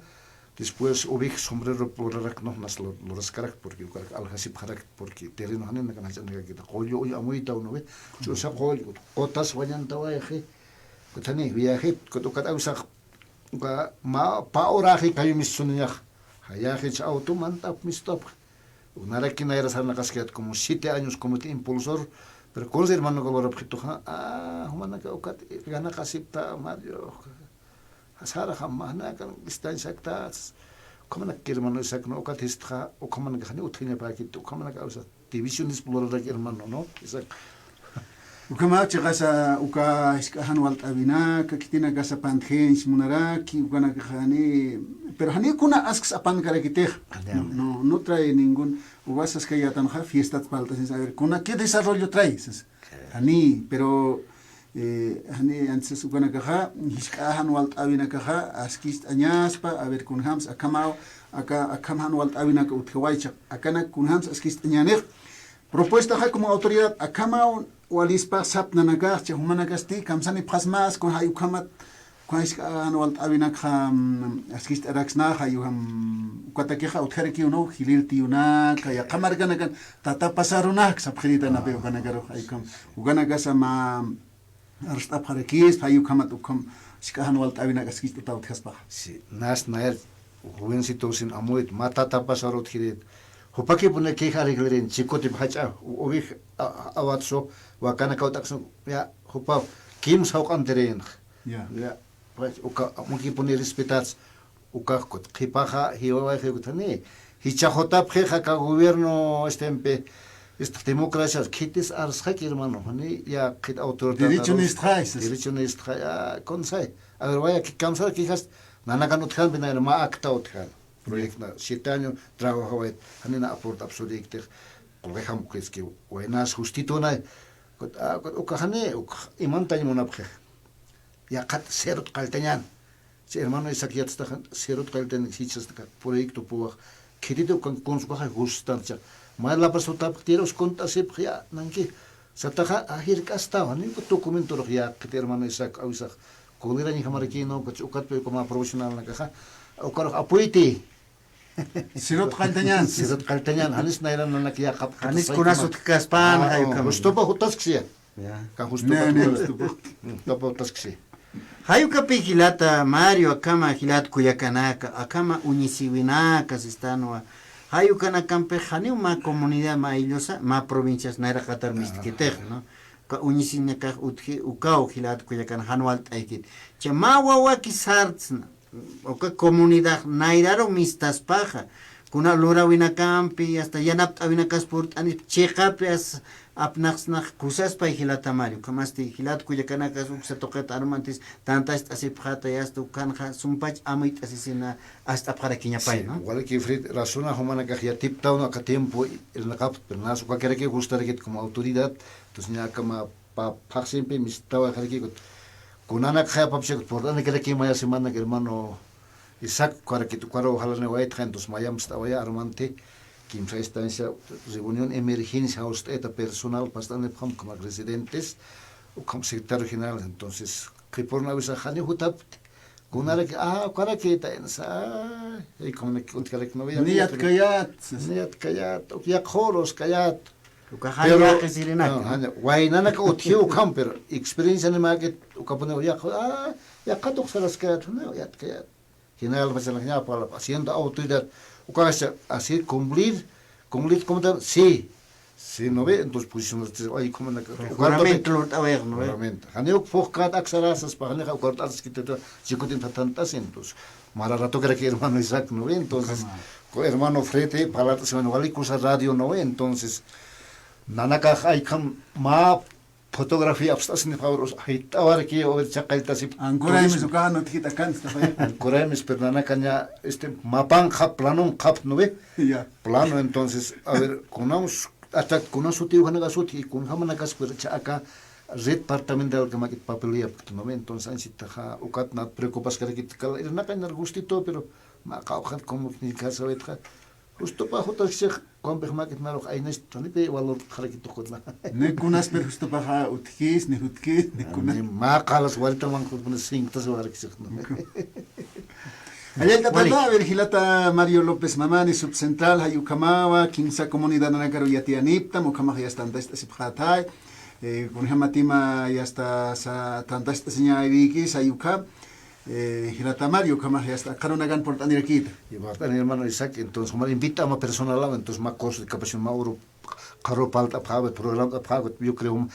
después oveja sombrero lurarak, no, nas lu-, luraskarak, porque ukarak aljasipxarak, porque terreno jani nakan jach'anakakita, qullu uña amuytaw, ¿no ve? Ch'usa qullu, qutas wañantawayxi, kutani, viaje, kut ukat awisax, uka mä, pä uraxi kayumis suniñax. Jayaxi cha auto mant'ap mist'apxi. Unaraki nayra sarnaqaskayat como siete años como este impulsor, pero kunsa hermano lurapxituxa, ah, jumanaka ukat ganaqasipta Mario. Saraxa mä janakan distanciakta. Ukhamanaka hermano Isaac, ¿no? Ukat jistxa, ukhamanaka jani utjañapäkit, ukhamanaka awsa. Divisiones plural, hermano, ¿no? Exacto. Ukhamaw chiqasa uka jisk'a jan walt'äwinaka, khitinakasa pantjinch munaraki, ukanakax jani, pero jani kuna asks apankarakitix. Jani, no, jani. No, no trae ningún, uka saskayätanxa fiestat palt'asinsa, a ver, kuna, ¿qué desarrollo trae? Sas. Jani, pero, eh, jani, entonces ukanakaxa, jisk'a jan walt'äwinakaxa, askist'añaspa, a ver, kunjams akhamaw, aka, akham jan walt'äwinaka utjawaychix, akanak kunjams askist'añänix, propuestaxa como autoridad akhamaw walispa sap nanakax, cha jumanakasti kamsanipxasmas, kun jay ukhamat, Jisk'a jan walt'äwinakxa, mm, askicht'araksnaxa, jay ukham, ukatakixa utjarakiw, ¿no? Jilïr tiyunaka, yaqha markanakan, tata pasarunak sapxiritanapï ukanakarux, jay ukham, ukanakasa mä arst'apxarakispa, jay ukhamat ukham, jisk'a jan walt'äwinak askicht'ataw utjaspaxa. Sí, nas nayar, jovencito sin amuyt, mä tata pasarut utjirit. Jupakipuni quejariklirin, chikutip jach'a, uwij, a, a, awatsu, wakanakaw t'aksun, ya, jupa, kimsa jawq'antirinx. Ya. Ya, pues, uka, amukipuni respetats, ukax kut, qhipaxa, jiwawayxa, kut, jani, jichha jutapxi, aka gobierno, estempi, este, democracia, khitis arsxaki, hermano, jani, ya, khit autoridad. Derecho nistxay, sas. Derecho nistxay, ya, kunsay. A ver, waya, ki kamsar, quejas, nanakan utjampi, nayar mä acta utjan. Proyecto, siete años trabajawayt, janina aportapxsürïktix, qullqi jamukïski, waynas justitunay, kut, a, kut, uka jani, uka imantañ munapxi. Yaqhat cerot qalltañän. Si hermano Isaac yatstaxa, cerot qalltañän, jichhasta proyecto puwax. Khititi ukan kunsukaxa gustan cha. Mä lapras jutapxi tierra uskunt'asipxi, ya, nanki. Sataxa, ajirk'astawa, ni documentorux ya, khiti hermano Isaac, awisax. Kunirañjamaraki, no, pues, ukatpi uka mä profesionalnakaxa. Ukarux apuyti. Cerot qalltañän. Cerot qalltañän, janis nayra nanak yaqhap. Janis kunas utjkaspan, ah, jay ukham. Justupa jutasksi. Ya. Kan justupa. Ne, ne, jutupa. Justupa jutasksi. Jay ukapi jilata Mario, akhama jilat kullakanaka, akhama uñisiwinaka, sistanwa. Jay ukanakampi janiw mä comunidad, mä ayllusa, mä provincias nayraqatar mistkitix, ¿no? Uka uñisinakax utji, ukaw jilat kullakan jan walt'aykit. Cha mä wawaki sartsna. Uka comunidad nayraru mistaspaxa, kuna lurawinakampi, hasta yanapt'äwinakas purt'anispa, chiqapi as apnaqsnax kusaspay jilata Mario, ukhamasti jilat kullakanakas uksa tuqit armantis tantacht'asipxäta, hasta ukanxa sumpach amuyt'asisina ast'apxarakiñapay, ¿no? Waliki Fred, razona jumanakax yatiptaw, ¿no? Aka tiempo irnaqapxta, pero nas ukakiraki gustarakit como autoridad, entonces ña akhama pa, phaxsimpi mistawayxarakikut. Kunanakxay apapchakut, purt'anakiraki maya semananak hermano Isaac, ukarakit, ukaru jalaniwaytxa, entonces mayamst'awaya armanti, kimsa instancia, reunión emergencia, jawst'ayta personal, past'anipxam, ukhamak residentes, ukham secretario general, entonces, qhipürun awisax janiw jutapti, kunaraki, ah, ukarakïta insa, ay, ay, como que utjaraki, no, ya, ni yat kayat, ni yat kayat, uk yaqhürus kayat. Uka jani yaqhisirinaki. Pero, ah, jani, waynanaka utjiw ukham, pero experiencia ni makit, ukapuni yaqha, ah, yaqhat uksaraskayat, jani, yat kayat. General Pachanak ña parlap, siendo autoridad, ukaxa, así cumplir, cumplir como tal, sí. Sí, ¿no ve? Entonces, pues, no, ay, como una, juramento lurt'awayx, ¿no ve? Juramento. Jani uk phuqkat aksarasaspa, jani ukarut arskitata, chikutin tatant'asi, entonces, mara ratokaraki hermano Isaac, ¿no ve? Entonces, hermano Frete, palat'asiwan wali kusa radio, ¿no ve? Entonces, nanakax aykham mä fotografía apst'asini, favor, jayt'awaraki, a ver, chaqalltasip. Ankuraymis turismo. Ukaxa utjit akan, está falla. Ankuraymis, pero nanakaña, este, mapan qhap, planon qhap, ¿no ve? Ya. Plano, entonces, a ver, kunams, hasta kunas sutiw janakas utji, kunjamanakas, pero cha aka red departamental kamakit papeliyapkta, ¿no ve? Entonces, ansitaxa, ukat nat preocupaskarakit, kal, irnaqañ nar gustito, pero mä qawqhat como que ni kasawaytxa, justupa jutaskix, kumpix makit narux aynast, janipi valortxarakitux kuna. Ni kunas, pero justupaxa utjkis, ni jutkis, ni kunas. Ni mä qalas warita manqhutpuni sinktas warkisix, ¿no? Allallt'atata, a ver, jilata Mario López Mamani, subcentral, jay ukhamawa, kimsa comunidadanakaru yatiyaniptam, ukhamax yasta tantacht'asipxätay, eh, kunjamatima yasta sa, tantacht'asiñäwikis, jay ukham, eh, jilata Mario, ukhamax yasta, aqharunakan purt'anirakïta. Y purt'ani hermano Isaac, entonces, jumar invitama personalaw, entonces, mä curso de capacitación, mä uru qharü parlt'apxäwi, programt'apxäwi, yo creo,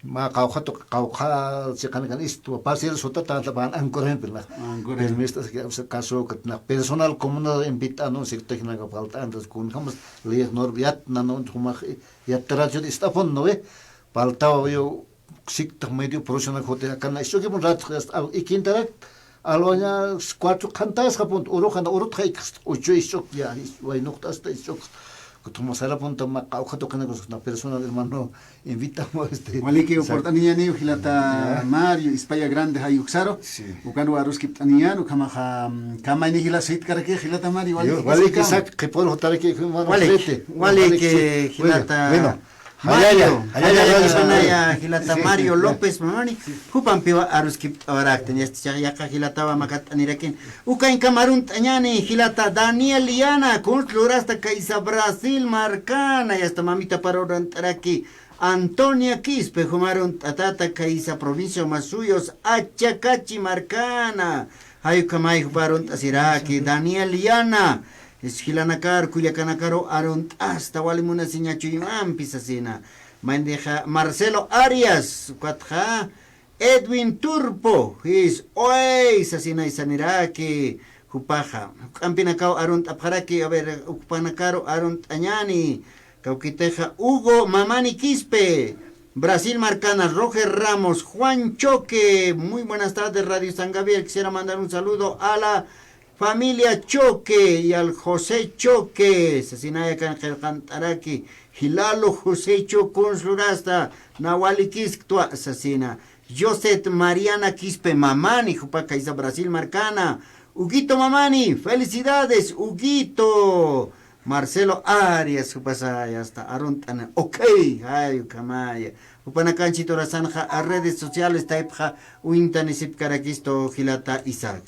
mä qawqhatu, qawqha chiqanakan istu, pasir suta tantapan ankurampi, ¿no? Ankurampi. Permiso, caso, que, ¿no? Personal comunal invit'anwa, secretario general parlt'an, entonces, kunjamas, leyes, normas, yat, ¿no? Jumax, yat, radio, ist'apun, ¿no ve? Parlt'awa, yo, siktax medio profesional juti, akan isch'ukipun rato, hasta al ikintarak, alwaña cuatro qhantasxapun, urux qhanta, urutxa ikhasta, ocho isch'uk, ya, is-, waynuqt'asta isch'uk. Kutuma sarapunta mä qawqha tuqinakus, na personal hermano, invitamos, este, waliki, purt'aniñäniw jilata Mario, Ispaya Grande, jay uksaru. Sí. Ukan aruskipt'aniñän, ukhamaxa, mm, kamayni jila sitkaraki, jilata Mario, waliki, waliki, Isaac, qhipür jutaraki, hermano, waliki, Frete. Waliki, waliki, jilata. Bueno, bueno. Jallalla, Mario, jallalla, jallalla, jallalla, sanaya, jilata Sí. Mario López, mamani, Sí. Jupampiwa aruskipt'awaraktan, yasta chax yaqa jilatawa makat'anirakin. Ukañkam arunt'añani, jilata Daniel Yana, kunsa lurasta kaysa Brasil markana, yasta mamitapar arunt'araki, Antonia Quispe, juma arunt'atata kaysa provincia Omasuyos, Achacachi markana. Jay ukhamay jupa arunt'asiraki, Daniel Yana. Jilanakar, kullakanakaru arunt'asta, wali munasiña chuymampi sasina. Maynixa Marcelo Arias, ukatxa Edwin Turpo, jis, oy, sasina isaniraki, jupaxa. Juk'ampinakaw arunt'apxaraki, a ver, ukpanakaru arunt'añani. Kawkitixa Hugo Mamani Quispe, Brasil markana, Roger Ramos, Juan Choque. Muy buenas tardes, Radio San Gabriel. Quisiera mandar un saludo a la familia Choque y al José Choque. Sasinaya kan qillqant'araki, jilalo José Choque kunsa lurasta, na walikiskta, sasina. Joseph Mariana Quispe Mamani, jupa kaysa Brasil markana. Huguito Mamani, felicidades, Huguito. Marcelo Arias, jupasa, yasta, arunt'ana. Ok, jay ukhamaya. Jupanakanchi turasanxa, a redes sociales taypxa, uñtanisipkarakistu jilata Isaac.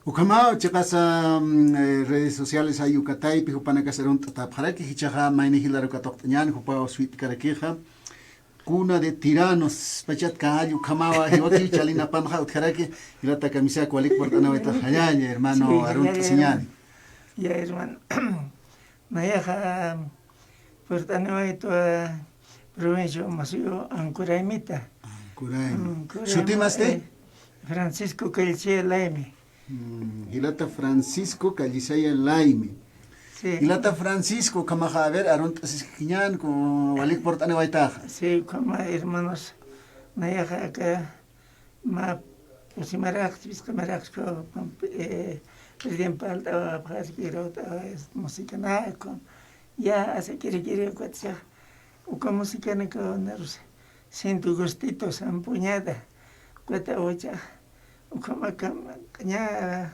Ukhamaw, chiqasa, mm, eh, redes sociales jay uka taypi, jupanakas arunt'atapxaraki, jichhaxa mayni jilaru katuqt'añan, jupaw swit'karakixa. Cuna de tiranos, pachat kall ukhamawa, jiwakiw chalinapanxa utjaraki, jilata kamisaki walik purt'anawayta jallalla, hermano, Sí, jallalla, arunt'asiñani. Ya, hermano. Nayaxa, purt'aniwaytwa, provincia Omasuyos, Ancuraymita. Ancuraymi. Ancuraymi, ¿Sutimasti? Eh, Francisco Callisaya Laymi. Mm, jilata Francisco Callisaya Laymi. Sí. Jilata Francisco, ukhamaxa, a ver, arunt'asiskiñan, ku walik purt'aniwaytaxa. Sí, ukhama, hermanos, nayaxa aka, mä pusi maraqs, phisqa maraqs, eh, presidente palt'awapxas, pero, eh, musicanakun. Ya, asa kiri kiri, ukat sixa, uka musicanakaw narusa. Siento gustito, sampuñada. Ukat awcha, ukhamakam, ña,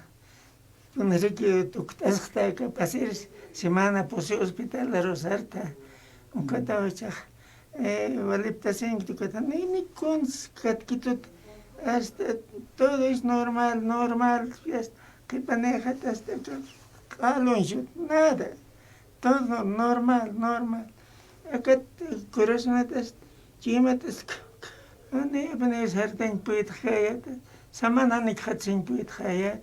Kunasiki tukt'asxta aka pasir semana pusi hospitalarus sarta. Ukataw jichhax, eh, waliptasiñkti ukata, ni, ni kuns katkitut, hasta todo es normal, normal, hasta qhipanixat hasta q'alunchut, nada. Todo normal, normal. Akat corazonat hasta chuymat hasta, ni, ni sartañ puytxayat, samana nikxatsiñ puytxayat.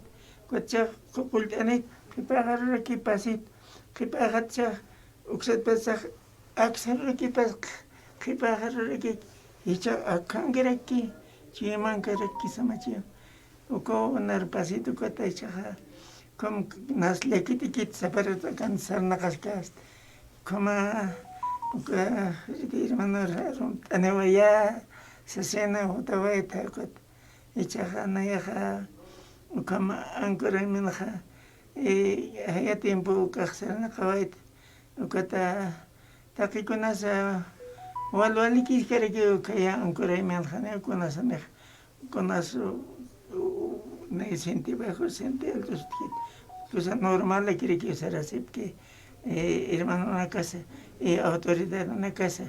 Ukat chax qullt'anit, qhipaxaruraki pasit, qhipaxat chax, uksat pasax, aksarurakipas, qhipaxaruraki, jichha akhankiraki, chuymankaraki samachiw. Ukaw nar pasit ukata jichhaxa, como nas llakitikit saparutakan sarnaqaskast. Ukhama, uka, hermano, arunt'aniwaya, sasina jutawayta, ukat. Jichhaxa nayaxa, ukhama Ancurayminxa, eh, jaya tiempo ukax sarnaqawayta, ukata taqikunasa walwalikiskaraki ukhaya Ancurayminxa, ni kunasa nix, kunas, u, u, ni siente bajo, siente alto, siente, kusa normalakiraki sarasipki, eh, hermanonakasa, eh, autoridadnakasa.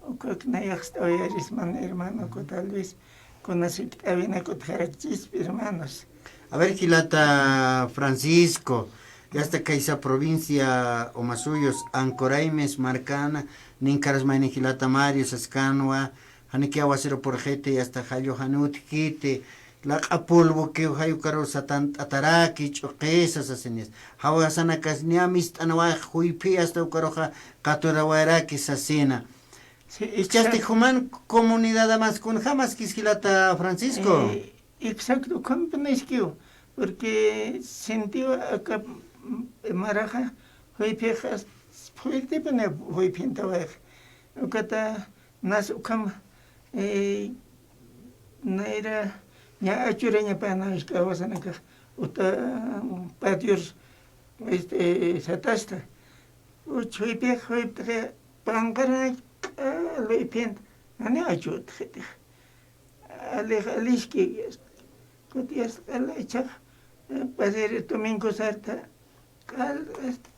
Ukak nayaxst'awayarisman, hermano, ku tal vez kunasikt'awinakut jarakchispi, hermanos. A ver, jilata Francisco, yasta kaysa provincia Omasuyos, Ancoraimes markana, ninkaras mayni jilata Mario saskanwa, janiki awasiru purxiti, yasta jallu jan utjkiti, laq'a polvokiw jay ukaru satant'ataraki, ch'uqisa sasinis. Jawasanakas niya mist'anawayx juyphi, yasta ukaruxa qaturawayaraki sasina. Sí, Ichasti exacto. Juman comunidad amas kunjamaskis jilata Francisco. Eh, exacto, ukham puniskiw, porque sintiw aka, mm, maraxa juyphixa fuertepuni juyphintawayxa. Ukata nas ukham, eh, nayra ña achurañapana jisk'a wasanakax uta patios, este, satasta. Uch juyphix juypt'xi panqaranak'a luyphint, ani achutxitix. Alix, aliski, kutiyas q'ala ichax, eh, pasir domingo sarta, q'al, este,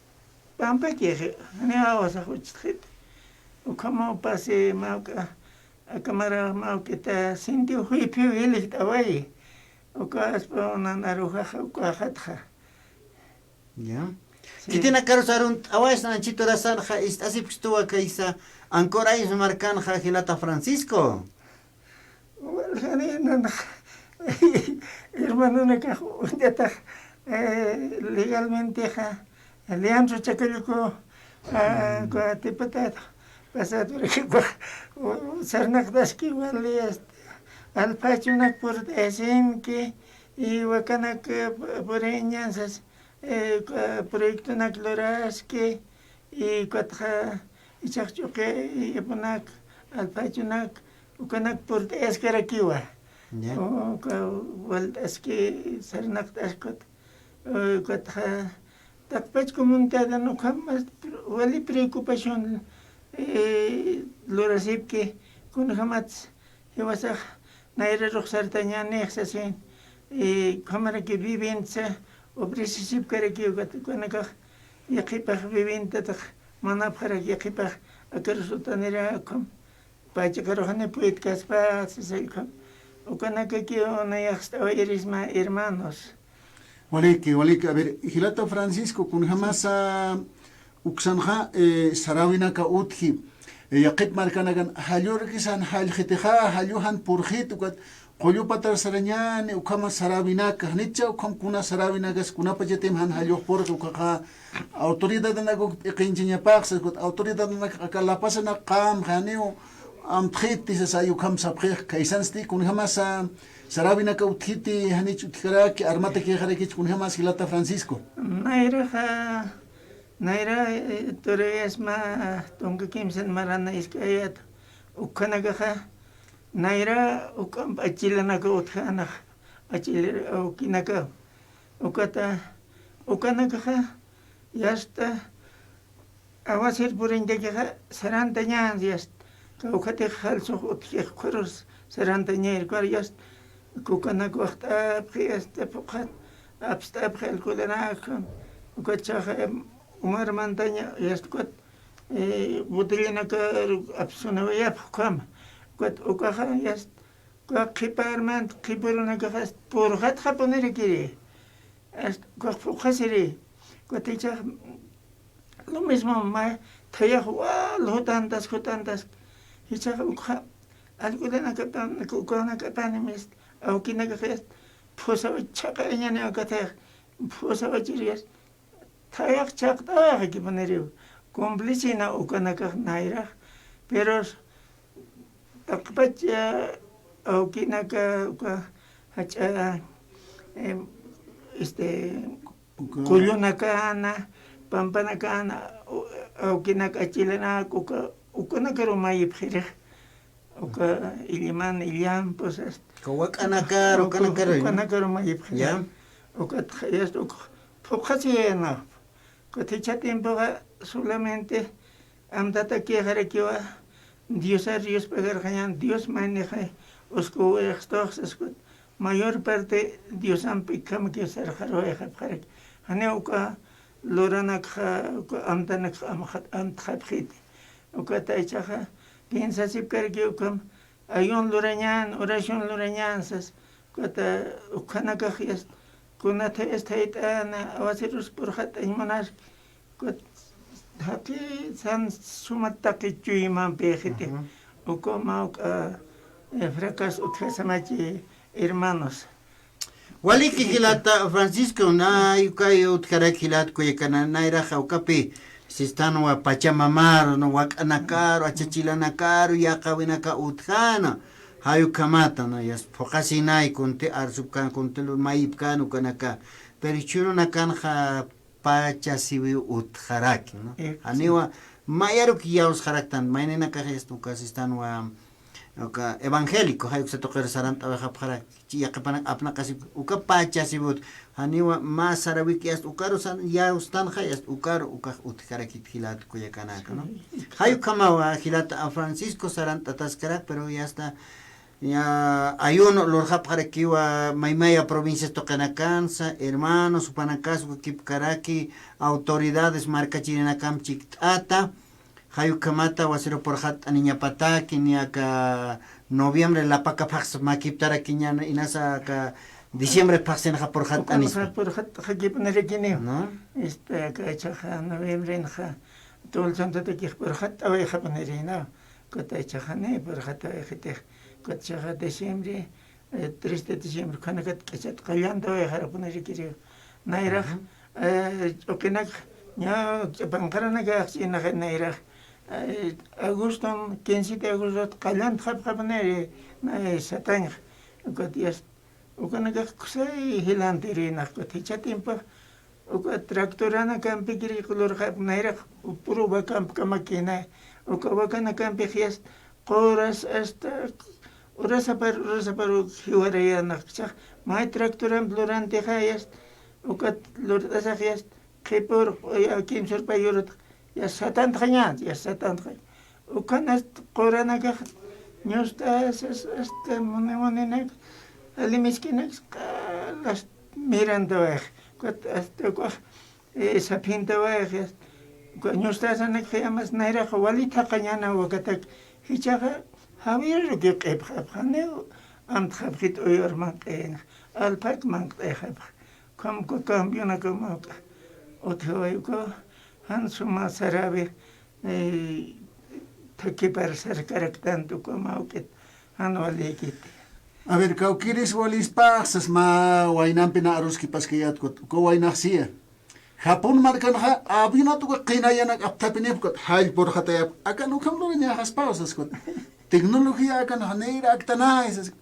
pampakixi, ani awasax uchtxit. Ukhamaw pasi mawk'a, akamara mawk'ita sintiw juyphiw jilïkt'awayi. Uka aspa unan arujaxa, uka ajatxa. Ya. Sí. Khitinakaru sarunt'awaysa, anchhit urasanxa ist'asipkstuwa kaysa Anchorage markanxa jilata Francisco. Waljani nanaq hermanonakax uñatax, eh, legalmentexa Leandro Chakalluku, ah, diputado pasado rikuwa sarnaqtaski wali, este, alphachunak purt'ayasinki, y wakanak, eh, puriñansas, eh, proyectonak luraski, y ukatxa ichhax ch'uqi ipunak, alphachunak, ukanak purt'ayaskarakiwa. Ya. Uka walt'aski, sarnaqt'askut, ukatxa taqpach comunidad ukham wali preocupación, eh, lurasipki, kunjamats jiwasax nayrarux sartañänix sasin, eh, ukhamaraki viviendasa ofrecesipkaraki, ukat ukanakax yaqhipax viviendatax manapxarak, yaqhipax akarus utanira ukham, pachakaruxani puytkaspa sasay ukham. Ukanakakiw nayaxst'awayirisma, hermanos. Waliki, waliki. A ver, jilata Francisco, kunjamasa uksanxa, eh, saräwinaka utji, eh, yaqhip markanakan, jallurkisan jallxitixa, jallu jan purxit, ukat qullu patar sarañäni, ukhama saräwinaka, janitcha ukham kuna saräwinakas, kunapachatim jan jallux purxi, ukhaxa autoridadanakuk p'iqinchañapax sas, ukat autoridadanakax aka La Pazanakax qam, janiw amtxiti sas, ay ukham sapxix, kaysansti, kunjamasa saräwinaka utjiti, janich utjaraki, armatakïxarakich, kunjamas jilata Francisco. Nayraxa, nayra, eh, turayasma tunka kimsan marana isk'ayat, ukhanakaxa, nayra juk'amp achilanaka utjänax, achil awkinaka, ukata, ukanakaxa, yasta, awasir puriñtakixa sarantañän, yast, kawkhatix jalsux utjix ukharus sarantañäni, ukar yast, kukanak waxt'apxi, yast, phuqhat apst'apxi alcoholanaka, ukat chhaxa, em, umar mantaña, yast, ukat, eh, botellanakaru apsunawayapxi ukhama, ukat ukaxa, yast, uka qhipa armant qhipürunakaxa purxatxapunirikiri. Hasta ukax phuqhasiri. Ukat jichhax lo mismo mä thayax wal jutantas, jutantas. Jichhax ukxa alcoholanakapan, ukanakapan mist, awkinakax yast, phusawa chhaqayañäni uka thayax, phusawachiri yast. Thayax chhaqt'awayaxakipuniriw, cómplicena ukanakax nayrax, pero taqpach, eh, awkinaka, uka jach'a, em, este, uka kullunakana, pampanakana, u-, awkinaka achilanaka, uka, ukanakaru mayipxirix. Uka illimana, illampas, este, uka wak'anakaru, uka, ukanakaru, ukanakaru mayipxi. Ya. Ukat, este, uka phuqhasiyäna. Ukat jichha tiempoxa solamente amtatakïxarakiwa, Diosar yuspagarxañän, Dios maynixay uskuwayxtux sas, ukat mayor parte Diosamp ikhamakiw sarxaruwayxapxaraki. Janiw uka luranakxa, uka amtanakxa amxat-, amtxapxiti. Ukat jichhaxa piensasipkarakiw ukham ayuno lurañän, oración lurañän sas, ukat ukhanakax yast, kunatha yast jayt'ana, awasirus purxat'añ munaski, ukat jaqi san sumat taqi chuymampïxiti. Uka mä juk'a, eh, fracaso utjasamachi, hermanos. Waliki jilata Francisco, nay ukay utjaraki jilat kullakanaka, nayraxa ukapi sistanwa pachamamaru, ¿no? Wak'anakaru, achachilanakaru, yaqhawinaka utjäna, jay ukhamata, ¿no? Yast, phuqhasinay kunti arsupkän, kunti lur mayipkän ukanaka, pero jichhürunakanxa pachasiwiw utjaraki, ¿no? Janiwa mayaruk iyawsxaraktan, mayninakax yast uka sistanwa, uka evangélico, jay uksa tuqir sarant'awayxapxaraki, chi yaqhipanak apnaqasipki, uka pachasiwi utji, janiwa mä saräwiki yast ukaru san, iyawstanxa yast ukaru, ukax utjarakit jilat kullakanaka, ¿no? Jay ukhamawa jilata Francisco sarant'ataskarak, pero yasta, ya, ayuno lurxapxarakiwa maymaya provincias tuqinakansa, hermanos, jupanakas ukakipkaraki, autoridades markachirinakamp chikt'ata, Jay ukhamata wasiru purxatt'aniñapataki, ni aka noviembre lapaka phaxs makiptarakiñäni, inasa aka diciembre phaxsinxa purxatt'anispa. Ukanxa purxatt'axakipanirikiniw. ¿No? Este, aka ichaxa noviembrenxa, Todos Santotakix purxatt'awayxapanirïna. Ukat ichaxa ni purxatt'awayxitix. Ukat ichaxa diciembre, eh, tres de diciembre, ukhanakat k'achat qallantawayxarapanirikiriw. Nayrax, ujú, eh, ch'uqinak, ña, ch'apanqaranakax ch'inaxa nayrax, eh, aguston, quince de agustot qallantxapxapaniri, nay, satanx. Ukat yast, ukanakax kusay jilantirïnax, ukat jichha tiempox, uka tractoranakampikirik lurxapxi nayrax, puro vakampi kamakïna, uka vakanakampix yast, quras hasta urasapar, urasapar jiwarayänax, jichhax may tractorampi lurantixa yast, ukat lurt'asax yast, qhipür, ya, kimsürpay urutx, ya satantxaña, ya satantxaña. Ukhan hasta quranakax ñust'asas, hasta muni muninak, ali miskinak, q'alas mirantawayax, ukat hasta ukax, eh, saphintawayax, uka ñust'asanakxa yamas nayrax wali thaqañäna wakatak, jichhaxa jawiruk q'ipxapxi, janiw amtxapxit uyur manq'inx, alphak manq't'ayxapxi, ukham uka cambiona ukham uka, utjiway uka, jan suma sarawi, eh, thakipar sarkaraktanti uka mä juk'it, jan walïkiti. A ver, kawkïris walispax sas mä waynampi na aruskipaskayät, uka waynax siya. Japón markanxa avionat uka qinayanak apthapinipkut, jall purxatayapkut. Akan ukham lurañäxaspaw saskuta. Tecnología akan janiraktanay sas.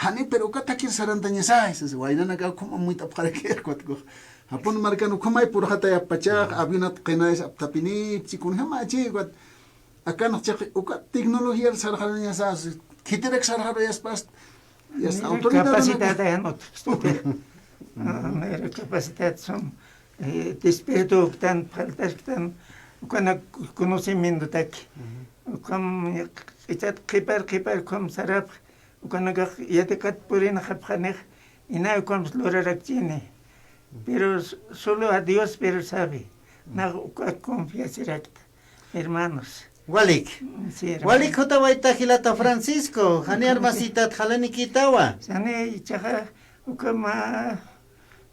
Jani, pero uka thakir sarantañasay sas. Waynanak ukham amuyt'apxarakïkut. Japón markan ukhamay purxatayappachax, avionat qinayas apthapinipchi, kunjamächi, ukat. Akanx chiqi uka tecnología sarxarañasas, khitirak sarxarayaspas, yas autoridad capacidad, no, no, capacidad son, eh, despertoktan, faltasktan, ukanak conocimientotaki. Ujú. Ukham, q'ichat qhipar, qhipar, ukham sarapx, ukanakax yatiqat purinxapxanix, inay ukham lurarakchini. Pero s-, solo a Dios, pero sabe. Nax uka confiasirakta. Hermanos. Walik. Mm, sí, hermano. Walik jutawayta jilata Francisco, jani armasitat jalanikïtawa. Jani ichaxa, ukhama,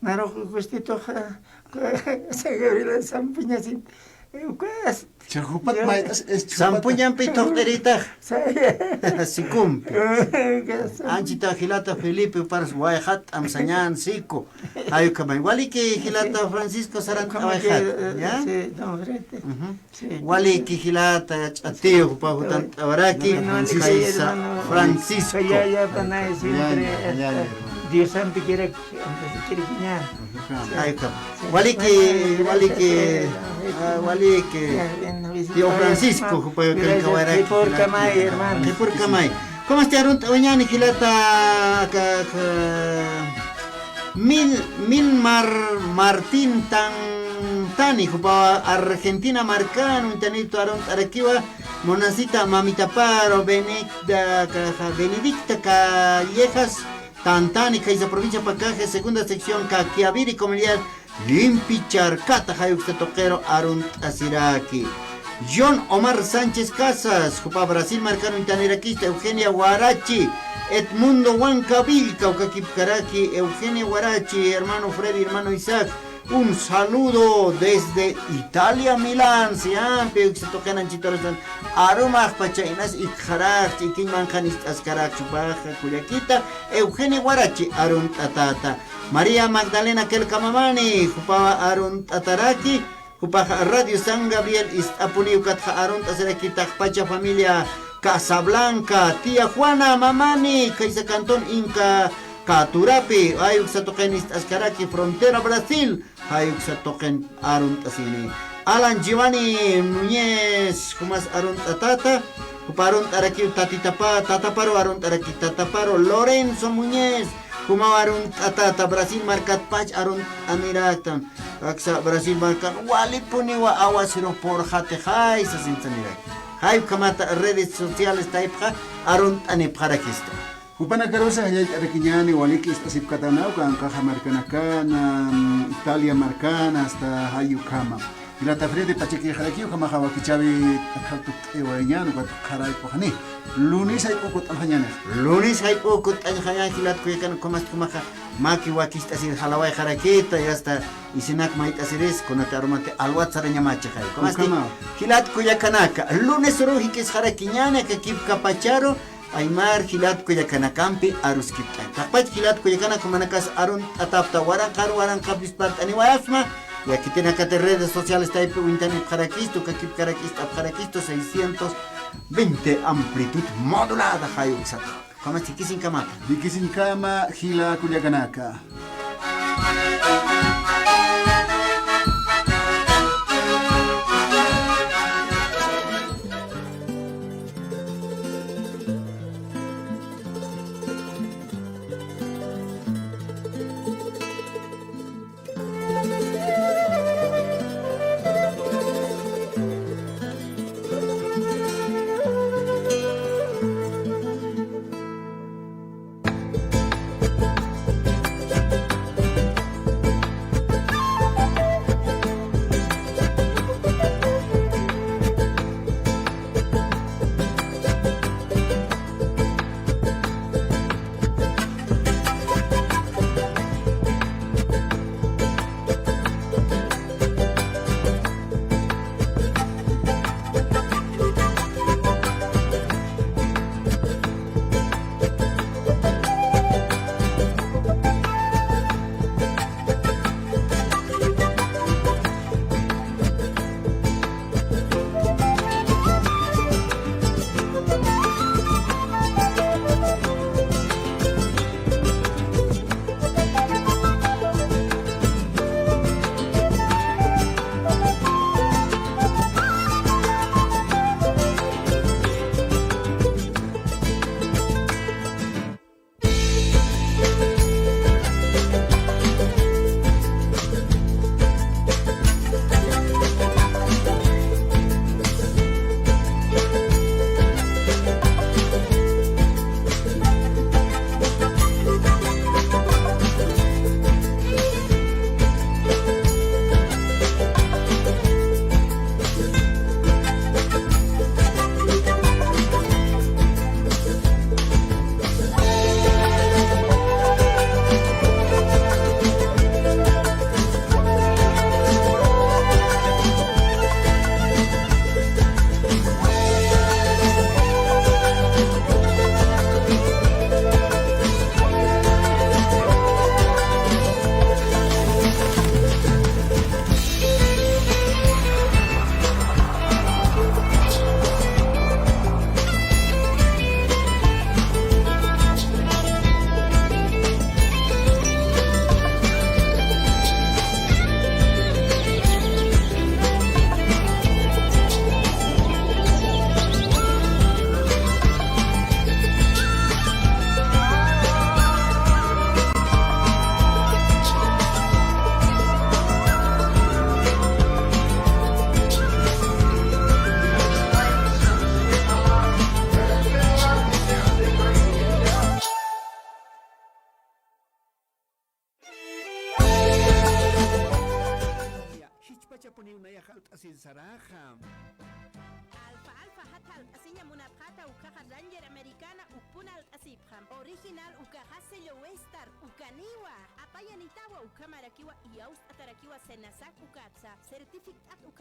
narux gustitoxa, San Gabriel sampuñasin, ukas. Cha jupat mayt'as, es jupat. Sampuñampi thuqt'irïtax. Sa-, sikumpi. Ukas. Anchita jilata Felipe, paras wayxat t'amsañän siku. Jay ukhamay. Waliki jilata Francisco sarant'awayxat. Ukhama que, ¿ya? Sí, don Frente. Ujú. Sí, waliki jilata, ch'atiw, jupa jutant'awaraki, bueno, kaysa, hermano Francisco. Kayaya, panay, siempre, ya, ya, ya, hermano. Diosampi kirak, ampi kirakiña. Ajá. Ay, ka. Sí, waliki, bueno, waliki, gracias, eh, ah, waliki. Ya, bien, no, tío Francisco, jupa gracias, kawkïraki. Qhipürkamay, hermano. Qhipürkamay. ¿Cómo está arunt'awañäni jilata, ka, ka, Mil, Milmar Martín Tantani, jupa Argentina markan, uñtanïtu arunt'arakiwa, Monacita Mamitaparo, Benedicta, ka, Benedicta Callejas Tantani, kaysa provincia Pacaje, segunda sección, Caquiaviri comunidad, Llimp'i Charcata, jay uksa tuqiru arunt'asiraki. John Omar Sánchez Casas, jupa Brasil markan uñtanirakista, Eugenia Warachi, Edmundo Huancavilla, kawkakipkaraki, Eugenia Warachi, hermano Freddy, hermano Isaac, un saludo desde Italia, Milán, siampi uksa tuqin anchitarusan, arumax pacha inas ikxarakchi, ikiñ manqhan ist'askarakchi, jupaxa kullakita, Eugenia Warachi, arunt'atäta. María Magdalena Kelkamamani, jupawa arunt'ataraki, jupax Radio San Gabriel ist'apuni, ukatxa arunt'asiraki taqpacha familia Casablanca, tía Juana Mamani, kaysa cantón Inca Caturapi, jay uksa tuqin ist'askaraki, frontera Brasil, jay uksa tuqin arunt'asini. Alan Giovanni Muñez, jumas arunt'atäta, jupa arunt'arakiw tatitapa, tataparu arunt'araki, tataparu Lorenzo Muñez, jumaw arunt'atäta, Brasil markatpach arunt'aniraktan. Aksa Brasil markan walipuniwa awasiru purxatixay sasinsaniraki. Jay ukhamata redes sociales taypxa arunt'anipxarakista. Jupanakarusa jallallt'arakiñäni, waliki ist'asipkatanaw, uka anqaxa markanakana, Italia markana, hasta jay ukhama. Jilata Freddy, pachakixaraki, ukhamaxa wakichäwi t'akhart't'iwayañäni, ukat qharaypxani. Lunes jayp'u kutt'añjañäni. Lunes jayp'u kutt'añjañäni, jilat kullakan, ukhamasti ukhamaxa maki wakicht'asir jalawayxarakita, y hasta isinak mayt'asiris, kunati arumati alwat sarañamächixay. Ukhamasti, ukhama, jilat kullakanaka, lunes uruw jikisxarakiñäni, aka kipkapacharu, Aymar jilat kullakanakampi aruskipt'añ. Taqpach jilat kullakanak jumanakas arunt'atäpxta, waranqar waranqapis parlt'aniwayapxsma, yakitinakati redes sociales taypi uñtanipxarakistu, kakipkarakist'apxarakistu, seiscientos veinte amplitud modulada, jay uksata. Ukhamasti jikisiñkamata. Jikisiñkama jila kullakanaka. Jichpachapuniw nayax alt'asir saraxa. Alfa, alfa, jat alt'asiña munapxäta, ukaxa Ranger Americana ukpun alt'asipxam. Original ukaxa sello Western ukaniwa. Apayanitawa ukhamarakiwa, iyawst'atarakiwa Senasac ukatsa. Certificado uka